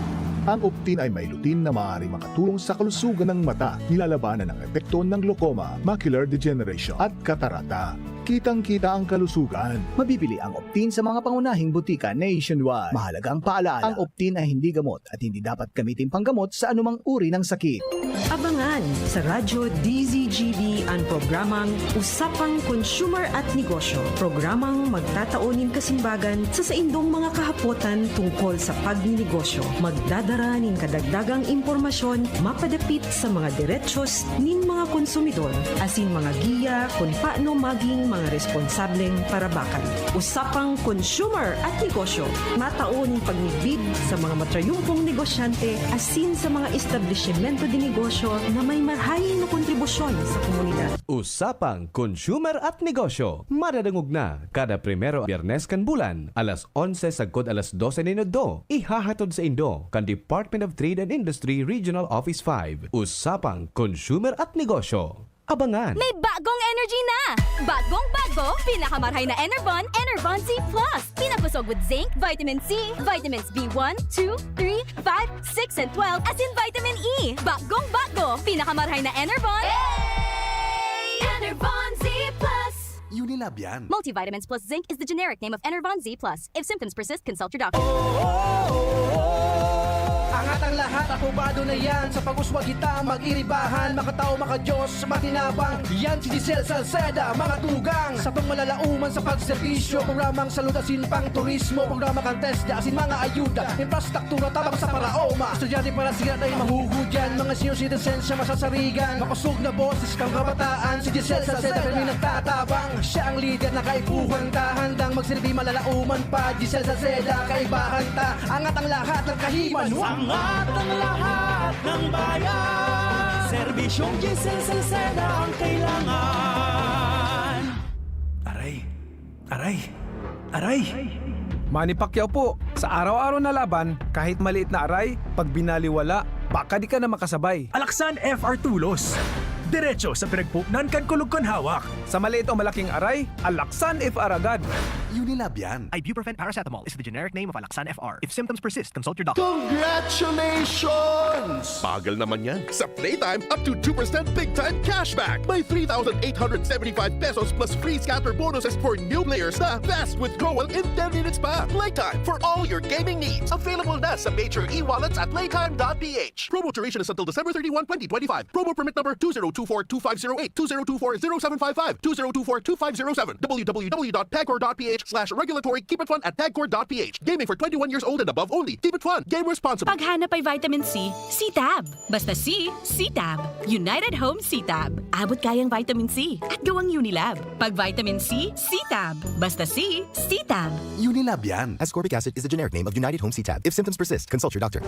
Ang Optin ay may lutein na maaari makatulong sa kalusugan ng mata, nilalabanan ang epekto ng glaucoma, macular degeneration, at katarata. Kitang-kita ang kalusugan. Mabibili ang Optin sa mga pangunahing butika nationwide. Mahalagang paalala, ang Optin ay hindi gamot at hindi dapat gamitin panggamot sa anumang uri ng sakit. Abangan sa Radyo D Z G B an programang Usapang Consumer at Negosyo, programang magtatao nin kasimbagan sa saindong mga kahapotan tungkol sa pagninegosyo. Magdadara nin kadagdagang impormasyon mapadapit sa mga derechos nin mga konsumidor, asin mga giya kun paano maging mga responsableng parabakan. Usapang Consumer at Negosyo, matao nin pagmidbid sa mga matrayumpong negosyante asin sa mga establisimento de negosyo na may marahay na kontribusyon sa komunidad. Usapang Consumer at Negosyo, madadangog na kada primero Biyernes kan bulan, alas onse sagkod alas dose nin udto. Ihahatod saindo kan Department of Trade and Industry Regional Office five. Usapang Consumer at Negosyo. Abangan! May bagong energy na! Bagong bago, pinakamarhay na Enervon, Enervon Z plus. Pinakosog with zinc, vitamin C, vitamins B one, two, three, five, six, and twelve, asin vitamin E. Bagong bago, pinakamarhay na Enervon. Enervon Z plus. Unilab yan. Multivitamins plus zinc is the generic name of Enervon Z plus. If symptoms persist, consult your doctor. Angat ang lahat, aprobado na yan. Sa pag-uswag kita, mag-iribahan. Makatao, makadiyos, matinabang. Yan si Giselle Salceda, mga tugang. Satong malalauman sa pagserbisyo. Programang salud asin pang turismo. Programa kan TESDA asin mga ayuda. Infrastruktura tabang sa paraoma. Estudyante para siya na mahugod yan. Mga senior citizens siya masasarigan. Makosog na boses kang kabataan. Si Giselle Salceda kami nagtatabang. Siya ang lider na kaipuhan ta. Handang magsilbi malalauman pa. Giselle Salceda, kaibahan ta. Angat ang lahat ng kahiman. Angat ang lahat ng bayan. Serbisyong Giselle Salceda ang kailangan. Aray, aray, aray. Manny Pacquiao po, sa araw-araw na laban, kahit maliit na aray, pag binaliwala, baka di ka na makasabay. Alaxan F R Tulos. Diretso sa pinagpuknan kan kulog kan hawak. Sa maliit o malaking aray, Alaxan F R agad. Unilab yan. Ibuprofen paracetamol is the generic name of Alaxan F R. If symptoms persist, consult your doctor. Congratulations! Bagal naman yan. Sa Playtime, up to two percent big time cashback. May three thousand eight hundred seventy-five pesos plus free scatter bonuses for new players na fast withdrawal in ten minutes pa. Playtime for all your gaming needs. Available na sa major e-wallets at playtime dot p h. Promo duration is until December thirty-one, twenty twenty-five. Promo permit number two zero two four two five zero eight, two zero two four zero seven five five, two zero two four two five zero seven, w w w dot pagcor dot p h slash regulatory, keep it fun at pagcor dot p h. Gaming for twenty-one years old and above only. Keep it fun. Game responsibly. Paghanap ay vitamin C, C-Tab. Basta C, C-Tab. United Home C-Tab. Abot kayang vitamin C at gawang Unilab. Pag vitamin C, C-Tab. Basta C, C-Tab. Unilab yan. Ascorbic acid is the generic name of United Home C-Tab. If symptoms persist, consult your doctor.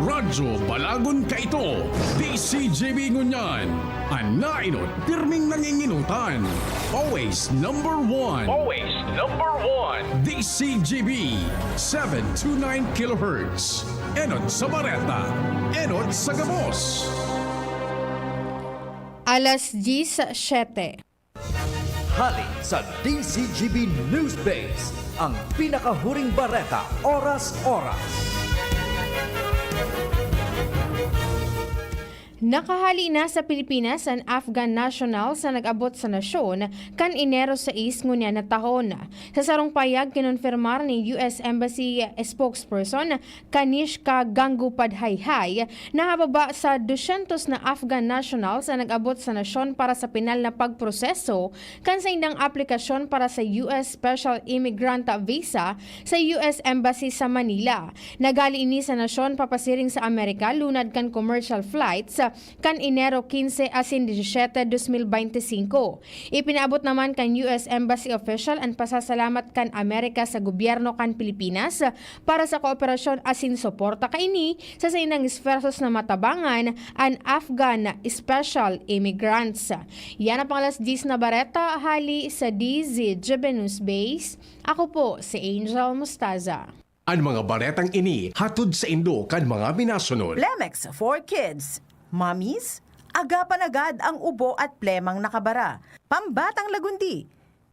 Radyo Balagon kaito, D C G B ngunyan. An naenot, pirming nanginginutan. Always number one. Always number one. D C G B, seven two nine kilohertz. Enot sa bareta, enot sa gabos. Alas diyes siyete. Hali sa D Z G B News Base, ang pinakahuring bareta, oras-oras. Nakahali na sa Pilipinas an Afghan nationals na nag-abot sa nasyon kan Enero sais ngunyan na tahon. Sa sarong pahayag, kinonfirmar ni U S Embassy spokesperson Kanishka Gangopadhyay na hababa sa dusyentos na Afghan nationals an nag-abot sa nasyon para sa pinal na pagproseso kan saindang aplikasyon para sa U S Special Immigrant Visa sa U S Embassy sa Manila. Naghali ini sa nasyon papasiring sa Amerika lunad kan commercial flights kan Enero quince asin diecisiete, dos mil beintisinko. Ipinaabot naman kan U S Embassy official an pasasalamat kan Amerika sa gobyerno kan Pilipinas para sa kooperasyon asin suporta kaini sa saindang esfuerzos na matabangan an Afghan special immigrants. Yan ang pang alas diyes na bareta hali sa D Z G B News Base. Ako po si Angel Mostaza. An mga baretang ini hatod saindo kan mga minasunod. Plemex for kids. Mommies, agapan agad ang ubo at plemang nakabara. Pambatang lagundi,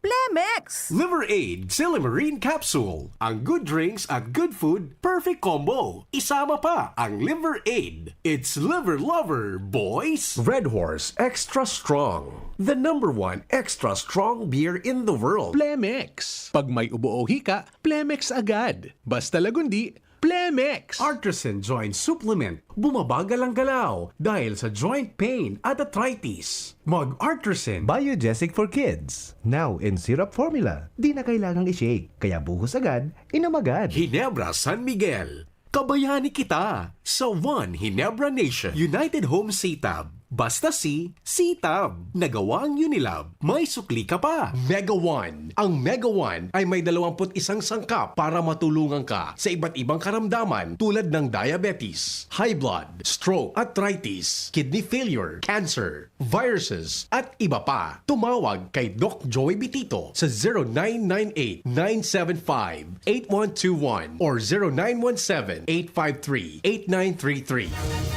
Plemex! Liver Aid Silymarin Capsule. Ang good drinks at good food, perfect combo. Isama pa ang Liver Aid. It's Liver Lover, boys! Red Horse Extra Strong. The number one extra strong beer in the world. Plemex. Pag may ubo o hika, Plemex agad. Basta lagundi, Plemex. Artisan Joint Supplement. Bumabagal ang galaw dahil sa joint pain at arthritis. Mag-Artisan. Biogesic for Kids. Now in syrup formula. Di na kailangang i-shake. Kaya buhos agad, inom agad. Ginebra San Miguel. Kabayani kita sa One Ginebra Nation. United Home C-Tab. Basta C, C-Tab. Nagawa ang Unilab. May sukli ka pa. Mega One. Ang Mega One ay may dalawampu't isang sangkap para matulungan ka sa iba't ibang karamdaman tulad ng diabetes, high blood, stroke, arthritis, kidney failure, cancer, viruses, at iba pa. Tumawag kay Doc Joey Bitito sa zero nine nine eight, nine seven five, eight one two one or zero nine one seven, eight five three, eight nine three three.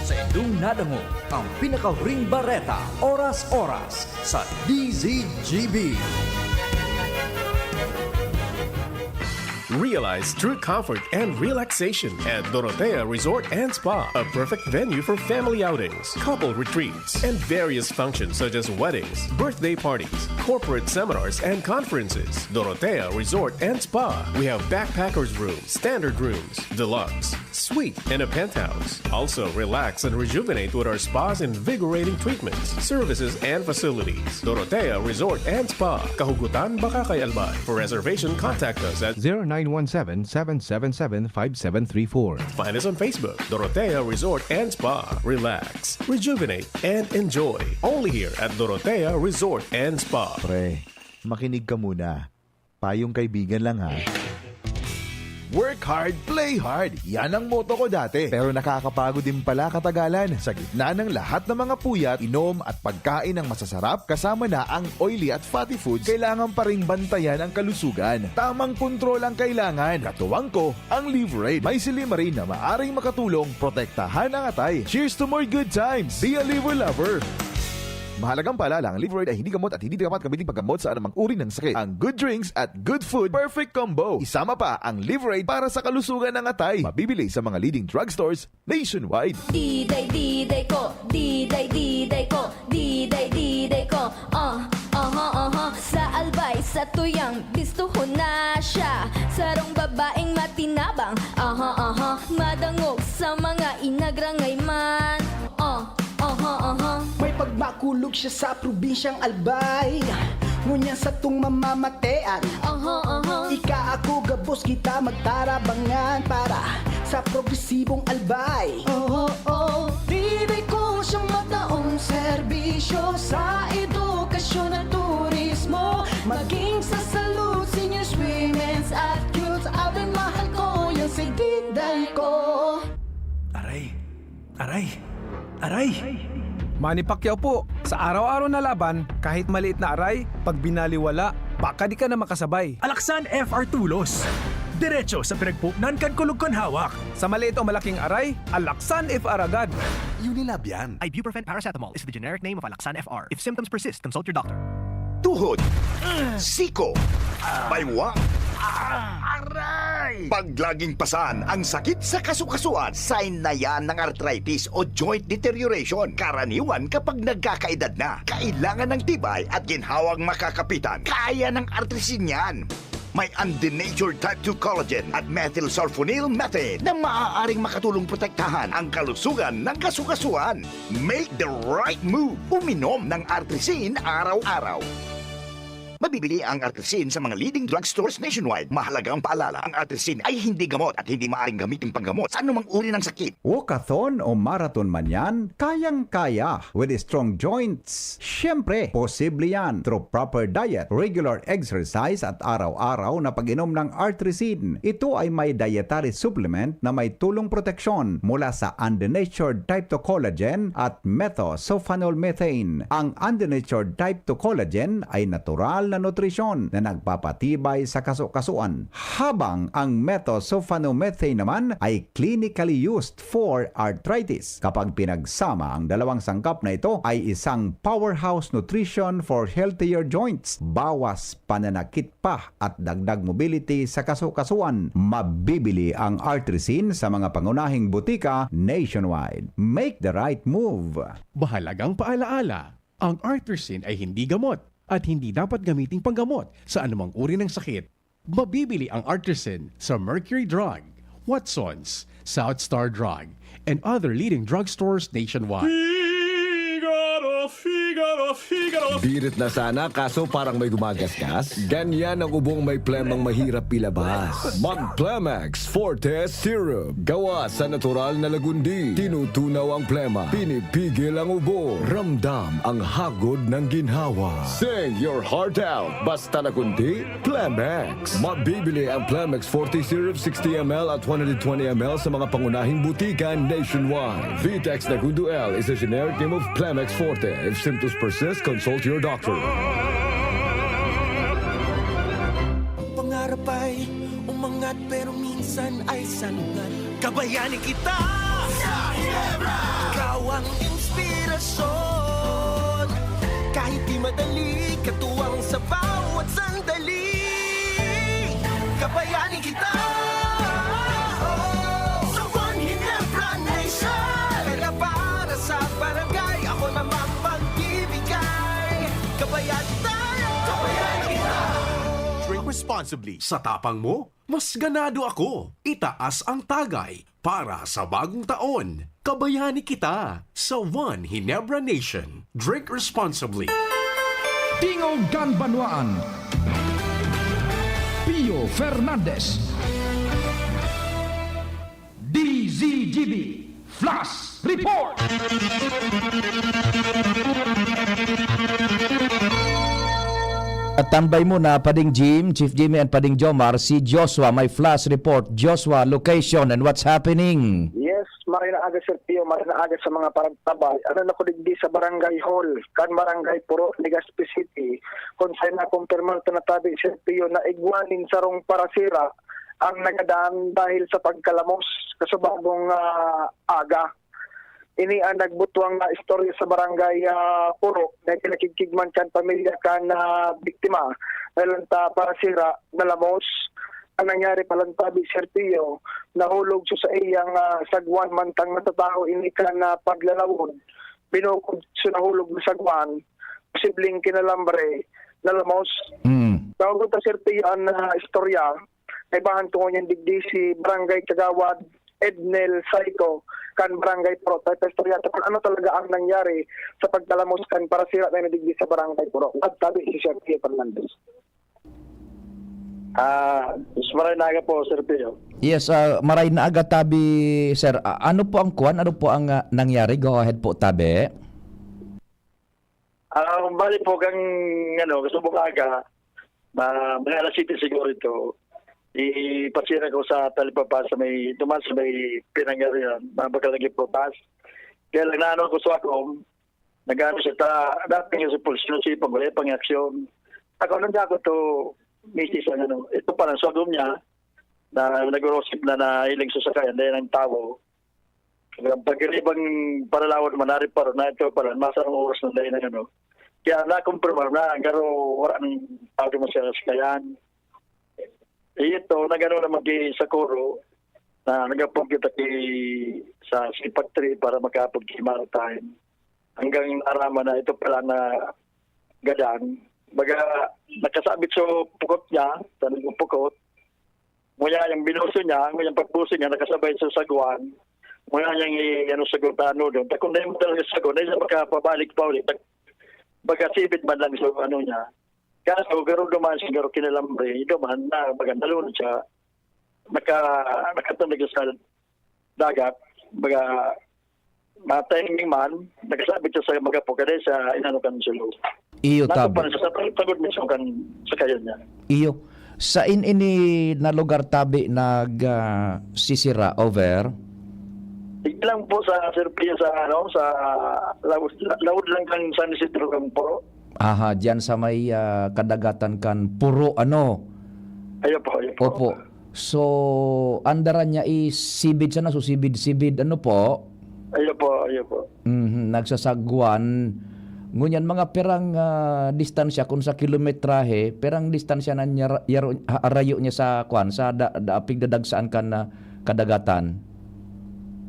Sa inyong nadangog ang pinakahuring bareta, oras-oras sa D Z G B. Realize true comfort and relaxation at Dorotea Resort and Spa, a perfect venue for family outings, couple retreats, and various functions such as weddings, birthday parties, corporate seminars, and conferences. Dorotea Resort and Spa. We have backpackers room, standard rooms, deluxe, suite, and a penthouse. Also, relax and rejuvenate with our spa's invigorating treatments, services, and facilities. Dorotea Resort and Spa, Kahugutan, Bacacay, Albay. For reservation, contact us at zero nine one seven, seven seven seven, five seven three four. Find us on Facebook, Dorotea Resort and Spa. Relax, rejuvenate, and enjoy. Only here at Dorotea Resort and Spa. Pre, makinig ka muna. Payong kaibigan lang, ha. Work hard, play hard. Yan ang motto ko dati. Pero nakakapagod din pala katagalan. Sa gitna ng lahat ng mga puyat, inom at pagkain ng masasarap, kasama na ang oily at fatty foods, kailangan pa ring bantayan ang kalusugan. Tamang kontrol ang kailangan. Katuwang ko, ang Liverade. May silymarin na maaring makatulong protektahan ang atay. Cheers to more good times! Be a Liver Lover! Mahalagang paalala, ang Liverade ay hindi gamot at hindi dapat gamitin paggamot sa anumang uri ng sakit. Ang good drinks at good food, perfect combo. Isama pa ang Liverade para sa kalusugan ng atay. Mabibili sa mga leading drugstores nationwide. Diday, diday ko, diday, diday ko, diday, diday ko. Ah, aha, aha. Sa Albay, sa Tuyang, bistuhon na siya. Sarong babaeng matinabang, aha, aha. Madangog sa mga inagrangay man. Ah, aha, aha. May pagmakulog siya sa probinsyang Albay, ngunyan satong mamamatean. Aha, aha. Ika ako gabos kita magtarabangan para sa progresibong Albay. Oo, oo. Diday ko siyang mataong serbisyo sa edukasyon at turismo. Maging sa salud, seniors, women's at youth. Abay, mahal ko yan si Diday ko. Aray! Aray! Aray! Manny Pacquiao po, sa araw-araw na laban, kahit maliit na aray, pag binaliwala, baka di ka na makasabay. Alaksan F R Tulos. Diretso sa pinagpuknan kan kulog kan hawak. Sa maliit o malaking aray, Alaksan F R agad. Unilab yan. Ibuprofen paracetamol is the generic name of Alaksan F R. If symptoms persist, consult your doctor. Tuhod, siko, baywang, aray! Pag laging pasan ang sakit sa kasukasuan, sign na yan ng arthritis o joint deterioration. Karaniwan kapag nagkakaedad na, kailangan ng tibay at ginhawang makakapitan. Kaya ng Artrisin yan. May undenatured type two collagen at methylsulfonyl methane na maaaring makatulong protektahan ang kalusugan ng kasukasuan. Make the right move. Uminom ng Artrisin araw-araw. Mabibili ang Artrisin sa mga leading drugstores nationwide. Mahalagang paalala, ang Artrisin ay hindi gamot at hindi maaaring gamitin panggamot sa anumang uri ng sakit. Walkathon o marathon man yan, kayang-kaya with strong joints. Siyempre, posible yan through proper diet, regular exercise at araw-araw na pag-inom ng Artrisin. Ito ay may dietary supplement na may tulong proteksyon mula sa undenatured type two collagen at methosulfonol methane. Ang undenatured type two collagen ay natural na nutrisyon na nagpapatibay sa kasukasuan, habang ang methosulfonomethane naman ay clinically used for arthritis. Kapag pinagsama, ang dalawang sangkap na ito ay isang powerhouse nutrition for healthier joints. Bawas pananakit pa at dagdag mobility sa kasukasuan. Mabibili ang Artrisin sa mga pangunahing butika nationwide. Make the right move! Mahalagang paalaala, ang Artrisin ay hindi gamot at hindi dapat gamiting panggamot sa anumang uri ng sakit. Mabibili ang Artrisin sa Mercury Drug, Watson's, South Star Drug, and other leading drugstores nationwide. Figaro, Figaro, Figaro. Birit na sana, kaso parang may gumagasgas. Ganyan ang ubong may plemang mahirap ilabas. Mag Plemex Forte Syrup. Gawa sa natural na lagundi. Tinutunaw ang plema. Pinipigil ang ubo. Ramdam ang hagod ng ginhawa. Sing your heart out. Basta lagundi, Plemex. Mabibili ang Plemex Forte Syrup sixty M L at one hundred twenty M L sa mga pangunahing butika nationwide. Vitex Nagundo L is a generic name of Plemex Forte. If symptoms persist, consult your doctor. Pangarap ay umangat pero minsan ay salungat. Kabayani kita sa Ginebra! Ikaw ang inspirasyon. Kahit di madali, katuwang sa bawat sandali. Kabayani kita! Sa One Ginebra Nation! Pera para sa barangay, ako namang magbibigay. Kabayani tayo! Kabayani kita! Drink responsibly. Sa tapang mo, mas ganado ako. Itaas ang tagay para sa bagong taon. Kabayani kita sa One Ginebra Nation. Drink responsibly. Tingog kan Banwaan, Pio Fernandez. D Z G B Flash Report. At tambay muna, Pading Jim, Chief Jimmy and Pading Jomar, si Joshua. May flash report. Joshua, location and what's happening? Yes, maray na aga, Sir Pio, maray na aga sa mga paragtabay. Ano na ko digdi sa Barangay Hall, kan Barangay Puro, Legazpi City, kung saan nakumpirmar ta na tabi, Sir Pio, na igwa nin sarong parasira ang nagadan dahil sa pagkalamos kasubagong, ah, aga. Ini ang nagbutwang na istorya sa Barangay, ah, Puro, na kinakigkigman kan pamilya kan, ah, biktima. Dahil ang ta parasira, nalamos. Ang nangyari palantabi, Sir Pio, nahulog siya sa iyang, ah, sagwan mantang natataho ini kan, ah, paglalawod. Binukod sa nahulog na sagwan, posibleng kinalambre, nalamos. Mm. Tawag ko ta, Sir Pio, ang, ah, istorya. Kaibahan ko ngunyan digdi si Barangay Kagawad Ednel Saico kan Barangay Puro. Tayo istorya ta kung ano talaga ang nangyari sa pagkalamos kan parasira na digdi sa Barangay Puro. At sabi si Sir Pio Fernandez. Ah, mas maray na aga po, Sir Pio. Yes, ah, maray na aga tabi, sir. Ah, ano po ang kwan? Ano po ang, ah, nangyari? Go ahead po, tabi. Ah, bali po kang, ano, gusto mo aga, ma-, mga alas siyete siguro ito, ipasira ko sa talipapa sa may, duman sa may pinangyarihan, mga bakal naging protas. Kaya lang naano ko sa ako, nag-ano siya, ta-, dating yung sa pulis, sinusipan ko, wala pang aksyon. Ako, nandyan ako to, misis ang ano, ito pa lang, sagom niya, na nag-urosip na, na iling sa sakayan, dahil ang tao, ang pagkiribang paralawad man, nari pa ron, na ito pala, masarang oras na dahil ng ano. Kaya na-confirm na, ang garo, wala nang tao mo sa sakayan. Ito, nagano naman kay Sakuro, na nagapog kita kay, sa Sipag three para makapag kay Maritime. Hanggang naraman na ito pala na gadan. Baga, nakasabit sa pukot niya, sa pukot. Ngunyan yung binuso niya, ngunyan pagbuso niya, nakasabay sa sagwan. Ngunyan yung i-, ano, sagwan pa, ano, doon. Takong na yung talaga sagwan, na yung makapabalik pa ulit. Pag-, pagkasibit man lang sa ano niya. Kaso, garo duman siya, garo kinalambre, duman na, baga, nalunod siya. Naka-, nakatundag siya sa dagat. Baga, matiming man, nakasabit siya sa magapo, kada sa inano kan silo. Iyo, Nato tabi. pa rin sa tagod mismo kan sakayan niya. Iyo. Sa in ini na lugar tabi nag, ah, sisira, over? Sige lang po sa Sir Pio, sa ano, sa laod, laod lang kan San Isidro kan Puro. Aha, diyan sa may, ah, kadagatan kan Puro, ano? Ayo po, ayo po. Opo. So, ang dara niya is sibid sana, so sibid-sibid, ano po? Ayo po, ayo po. Mhm, nagsasagwan. Ngunyan, mga perang, ah, distansya, kung sa kilometrahe, perang distansya na niya ra-, yaro-, ha-, arayo niya sa, kwan, sa da-, da-, pigdadagsaan kan, ah, kadagatan?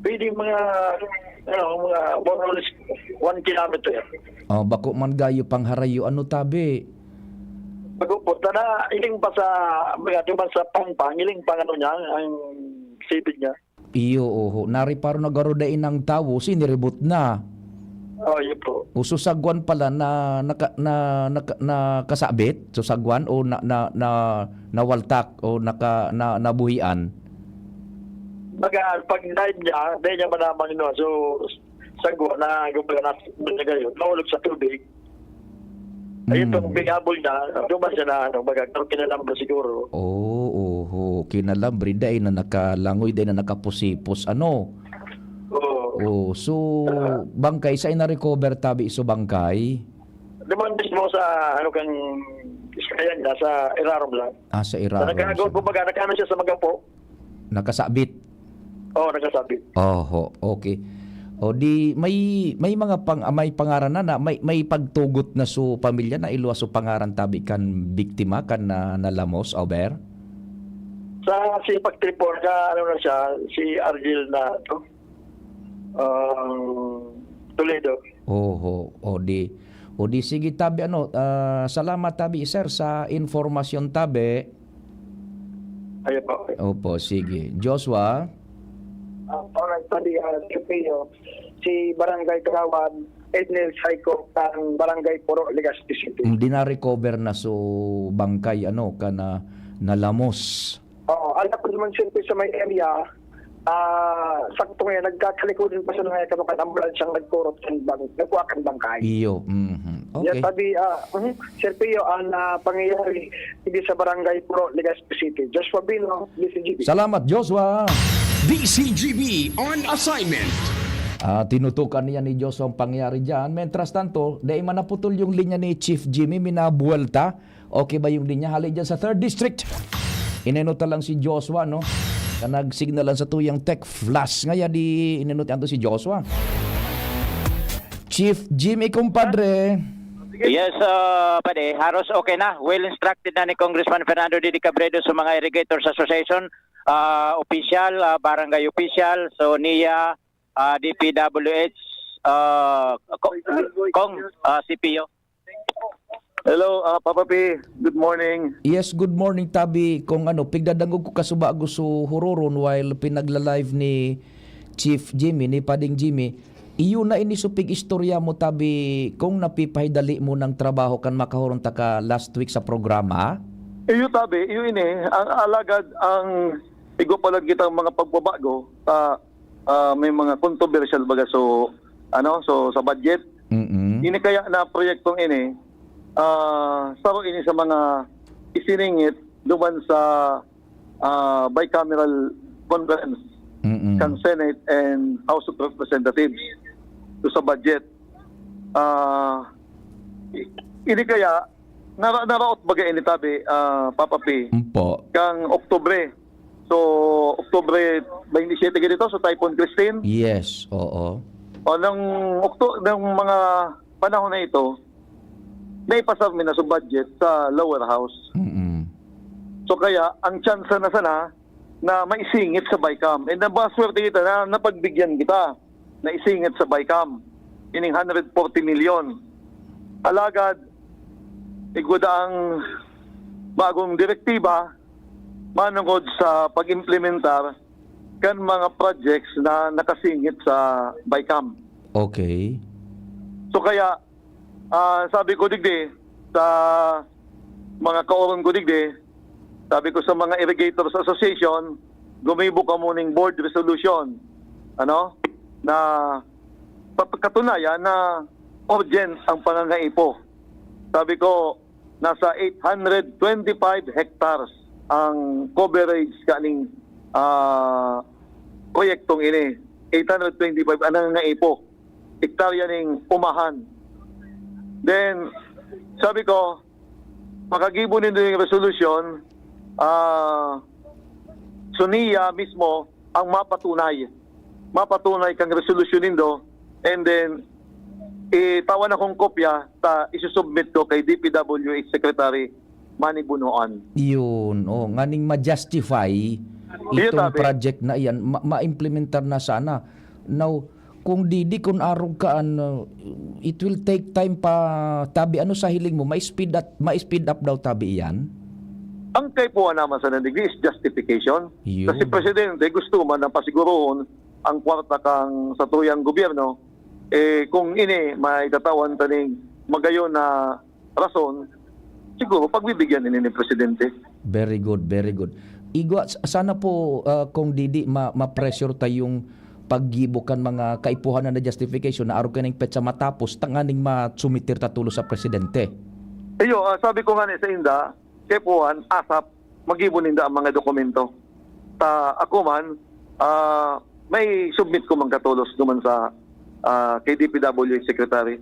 Pwede mga, ano, mga more or less one kilometer. Oh, bako man gayo pang harayo, ano tabi? Bago po, tana, iling pa sa, mga duman sa Pampang, iling pa ano niya, ang sipid niya. Iyo, oho. Nariparo na garo dai nang tawo, siniribot na. Oh, yun po. O, so sagwan pala na, naka, na, naka, nakasabit? So sagwan o na, na, na, nawaltak o naka, na, nabuhian? Baga, pag dive niya, dai niya manaman yun. So, sagwa na, gumbaga na, na gayon, nahulog sa tubig. Ayun, Mm. itong big apple niya, duman siya na, ano, baga, pero kinalambre siguro. Oo, oho. Kinalambre, dai na nakalangoy, dai na nakapusipos, ano? Oo. Oh, so, bangkay, sa na-recover tabi so bangkay? Duman mismo sa, ano, kan iskayan niya, sa irarom lang. Ah, sa Sa irarom. nagkakago, Sa, kumbaga, nagkano siya sa magapo? nakasabit. Oo, nagkasabit. Oho, okay. O di, may, may mga pang, ah, may pangaran na, na may, may pagtugot na so pamilya na iluwas so pangaran tabi kan biktima, kan na, nalamos, Albert? Sa sipak trip po, naka, ano na siya, si Argil na, ito, um, Toledo. Oho, o di. O di, sige tabi, ano, ah, salamat tabi, sir, sa informasyon tabi. Ayun po. Opo, sige. Joshua? Ah, alright, pwede, ah, Sir Pio. Si Barangay Karawan, Ednel Saiko, kan Barangay Puro, Legazpi City. Mm, di na-recover na so bangkay, ano, ka na nalamos. Oo, alam ko naman, Sir Pio, sa may area, ah, sakto ngayon, nagkakalikudan pa sa mga kano kan ambulansya ang nagkurot kan bang-, nagkuha kan bangkay. Iyo. Mhm. Ya, Okay. tabi, ah, mhm, Sir Pio, ang ah, pangyayari hindi sa Barangay Puro, Legazpi City. Joshua Bino, D C G B. Salamat, Joshua. D C G B on assignment. Ah, tinutukan niya ni Joshua ang pangyayari dyan. Mientras tanto, dai man naputol yung linya ni Chief Jimmy, minabuwelta. Okay ba yung linya? Hali dyan sa third District. Inenot na lang si Joshua, no? Na nag-signal lang sa tuyang tech flash. Ngayon, di inenot yan to si Joshua. Chief Jimmy, kumpadre. Yes, ah, pade, haros okay na. Well instructed na ni Congressman Fernando Didi Cabredo sa mga Irrigators Association, ah, official, ah, barangay official, so niya, ah, D P W H, ah, Ko- Kong, ah, C P O. Hello, ah, Papa P. Good morning. Yes, good morning, tabi. Kung ano, pigdadangog ko kasubago so huroron while pinagla-live ni Chief Jimmy, ni Pading Jimmy. Iyo na ini so pig-istorya mo, tabi, kung napipahidali mo ng trabaho kan makahuron ta ka last week sa programa? Iyo tabi, iyo ini. Ang alagad, ang igwa pa lang kitang mga pagbabago sa, ah, may mga controversial baga so, ano, so sa budget. Mm-mm. Ini kaya na proyektong ini, ah, saro ini sa mga isiningit duman sa, ah, bicameral conference Mm-mm. kan Senate and House of Representatives. So sa budget, ah, i- ini kaya nara, naraot baga ini tabi, ah, Papa P, Mpo. kang Oktubre. So, Oktubre twenty-seven ganito, so Typhoon Christine. Yes, oo. O, ng, Oktu-, ng mga panahon na ito, naipasar mi na sa budget sa lower house. Mm-mm. So, kaya, ang tsansa na sana na maisingit sa BICAM. And ang maswerte kita na napagbigyan kita na isingit sa BICAM. Ining hundred forty million. Alagad, igwa da ang bagong direktiba manungod sa pag-implementar kan mga projects na nakasingit sa BICAM. Okay. So kaya, ah, sabi ko digdi sa mga kaoron ko digdi, sabi ko sa mga Irrigators Association, gumibo kamo ning board resolution, ano, na pagkatunayan na urgent ang pangangaipo. Sabi ko, nasa eight hundred twenty-five hectares ang coverage kaning, ah, proyektong ini. Eight hundred twenty-five ang nangangaipo. Hektarya ning umahan. Then, sabi ko, makagibo nindo yung resolution, ah, so niya mismo ang mapatunay. Mapatunay kang resolution nindo, and then, itawan akong kopya, ta isusubmit ko kay D P W H Secretary Manny Bonoan. Yun, oh, nganing ma-justify Iyo, itong tabi. project na iyan, ma- ma-implementar na sana. Now, kung didi, kung arog ka, ano, it will take time pa, tabi, ano sa hiling mo, ma-speed up, ma-speed up daw, tabi, iyan? Ang kaipuhan naman sa nandigdi is justification. Yun. Kasi presidente gusto man na pasigurohon ang kwarta kan satuyang gobyerno, eh, kung ini maitatawan ta ning magayon na rason, siguro pagbibigyan ini ni presidente. Very good, very good. Igwa, sa-, sana po, ah, Cong Didi, ma-, ma-pressure ta yung paggibo kan mga kaipuhan na justification na arog kaning petsa matapos tanganing masumiter ta tolos sa presidente. Iyo, ah, sabi ko nga ni sa inda, kaipuhan, asap, maggibo ninda ang mga dokumento. Ta ako man, ah, may submit ko man katolos duman sa, ah, kay D P W H secretary.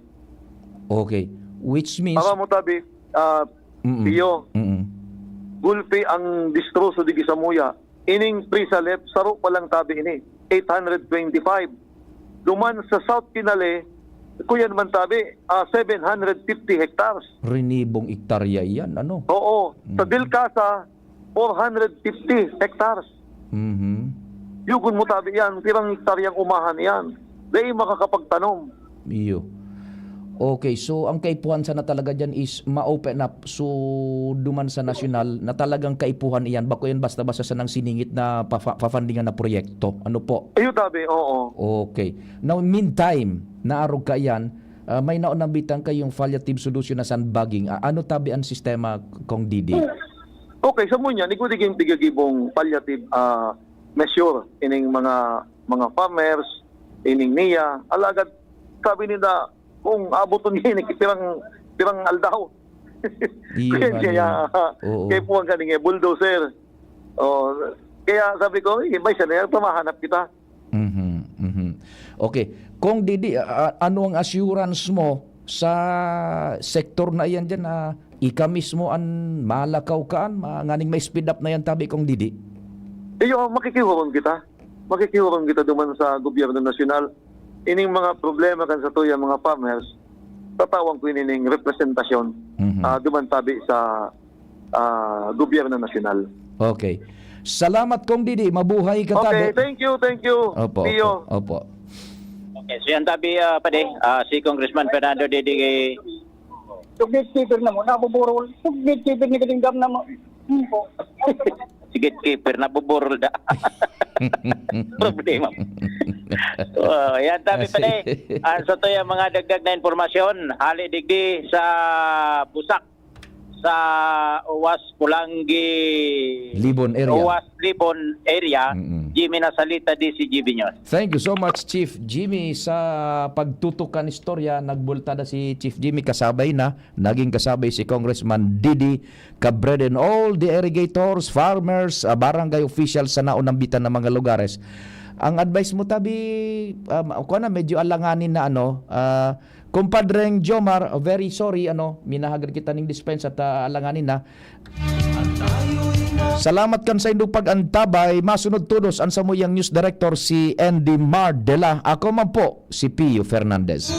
Okay. Which means Para mo tabi, ah, Mm-mm. Pio, Mm-mm. gulpi ang distroso digi sa Muya. Ining Pre-Salep, saro pa lang tabi ini, eight hundred twenty-five. Duman sa South Kinale, kuyan man tabi, ah, seven hundred fifty hectares. Rinibong hektarya iyan, ano? Oo. Sa Mm. Delcasa, four hundred fifty hectares. Mhm. Yugon mo tabi yan, pirang hektaryang umahan yan. Dai makakapagtanom. Iyo. Okay, so ang kaipuhan sana talaga diyan is ma-open up. So, duman sa nasyonal na talagang kaipuhan iyan, bako yan basta-basta sanang siningit na pafa-, pafundingan na proyekto. Ano po? Iyo, tabi, oo. Okay. Now, meantime, naarog ka iyan, ah, may naunambitan kayong palliative solution na sandbagging. Ah, ano tabi ang sistema, Cong Didi? Okay, sa munya, ni Gudiging pigagibong palliative, ah, measure ining mga, mga farmers, ining niya. Alagad, sabi nila, kung abuton niya ini, pirang, pirang aldaw. Iyo Kaya, nga kaya, yun. Oo. kaya puwang ka ni bulldozer. Oh, kaya sabi ko, "Eh, bay, siya na yan, pamahanap kita." Mhm, mhm. Okay. Cong Didi, a-, a-, ano ang assurance mo sa sektor na iyan diyan na ika mismo an malakaw kaan, ma-, nganing ma-speed up na yan tabi, Cong Didi? Iyo, makikihuron kita. Makikihuron kita duman sa gobyerno nasyonal. Ining mga problema kan satuya mga farmers, tatawan ko ini ning representasyon, Mhm. ah, duman tabi sa, ah, gobyerno nasyonal. Okay. Salamat, Cong Didi. Mabuhay ka tabi. Okay, thank you, thank you, Opo, Pio. opo, opo. Okay, so yan tabi, ah, padi, ah, si Congressman Fernando Didi. So, gatekeeper na mo, nabuburol. So, gatekeeper ni Kalinggam na mo. Hmm po. Si gatekeeper, nabuburol da. Problema. Oh, yan, tabi Ah, padi. si- Ah, sa to yung mga dagdag na impormasyon, hali digdi sa Busak, sa Owas, Pulangi, Libon area. Owas, Libon area, Mm-mm. Jimmy Nasalita, D C G B News. Thank you so much, Chief Jimmy, sa pagtutukan istorya. Nagbulta na si Chief Jimmy, kasabay na, naging kasabay si Congressman Didi Cabrera and all the irrigators, farmers, ah, barangay officials sa naunambitan na mga lugares. Ang advice mo, tabi, um, kuwan na, medyo alanganin na, ano, ah, Kumpadreng Jomar, very sorry, ano, minahagad kita ning dispensa ta alanganin na. Salamat kan saindong pag-antabay. Masunod todos an samuyang news director, si Andy Mardela. Ako man po, si Pio Fernandez.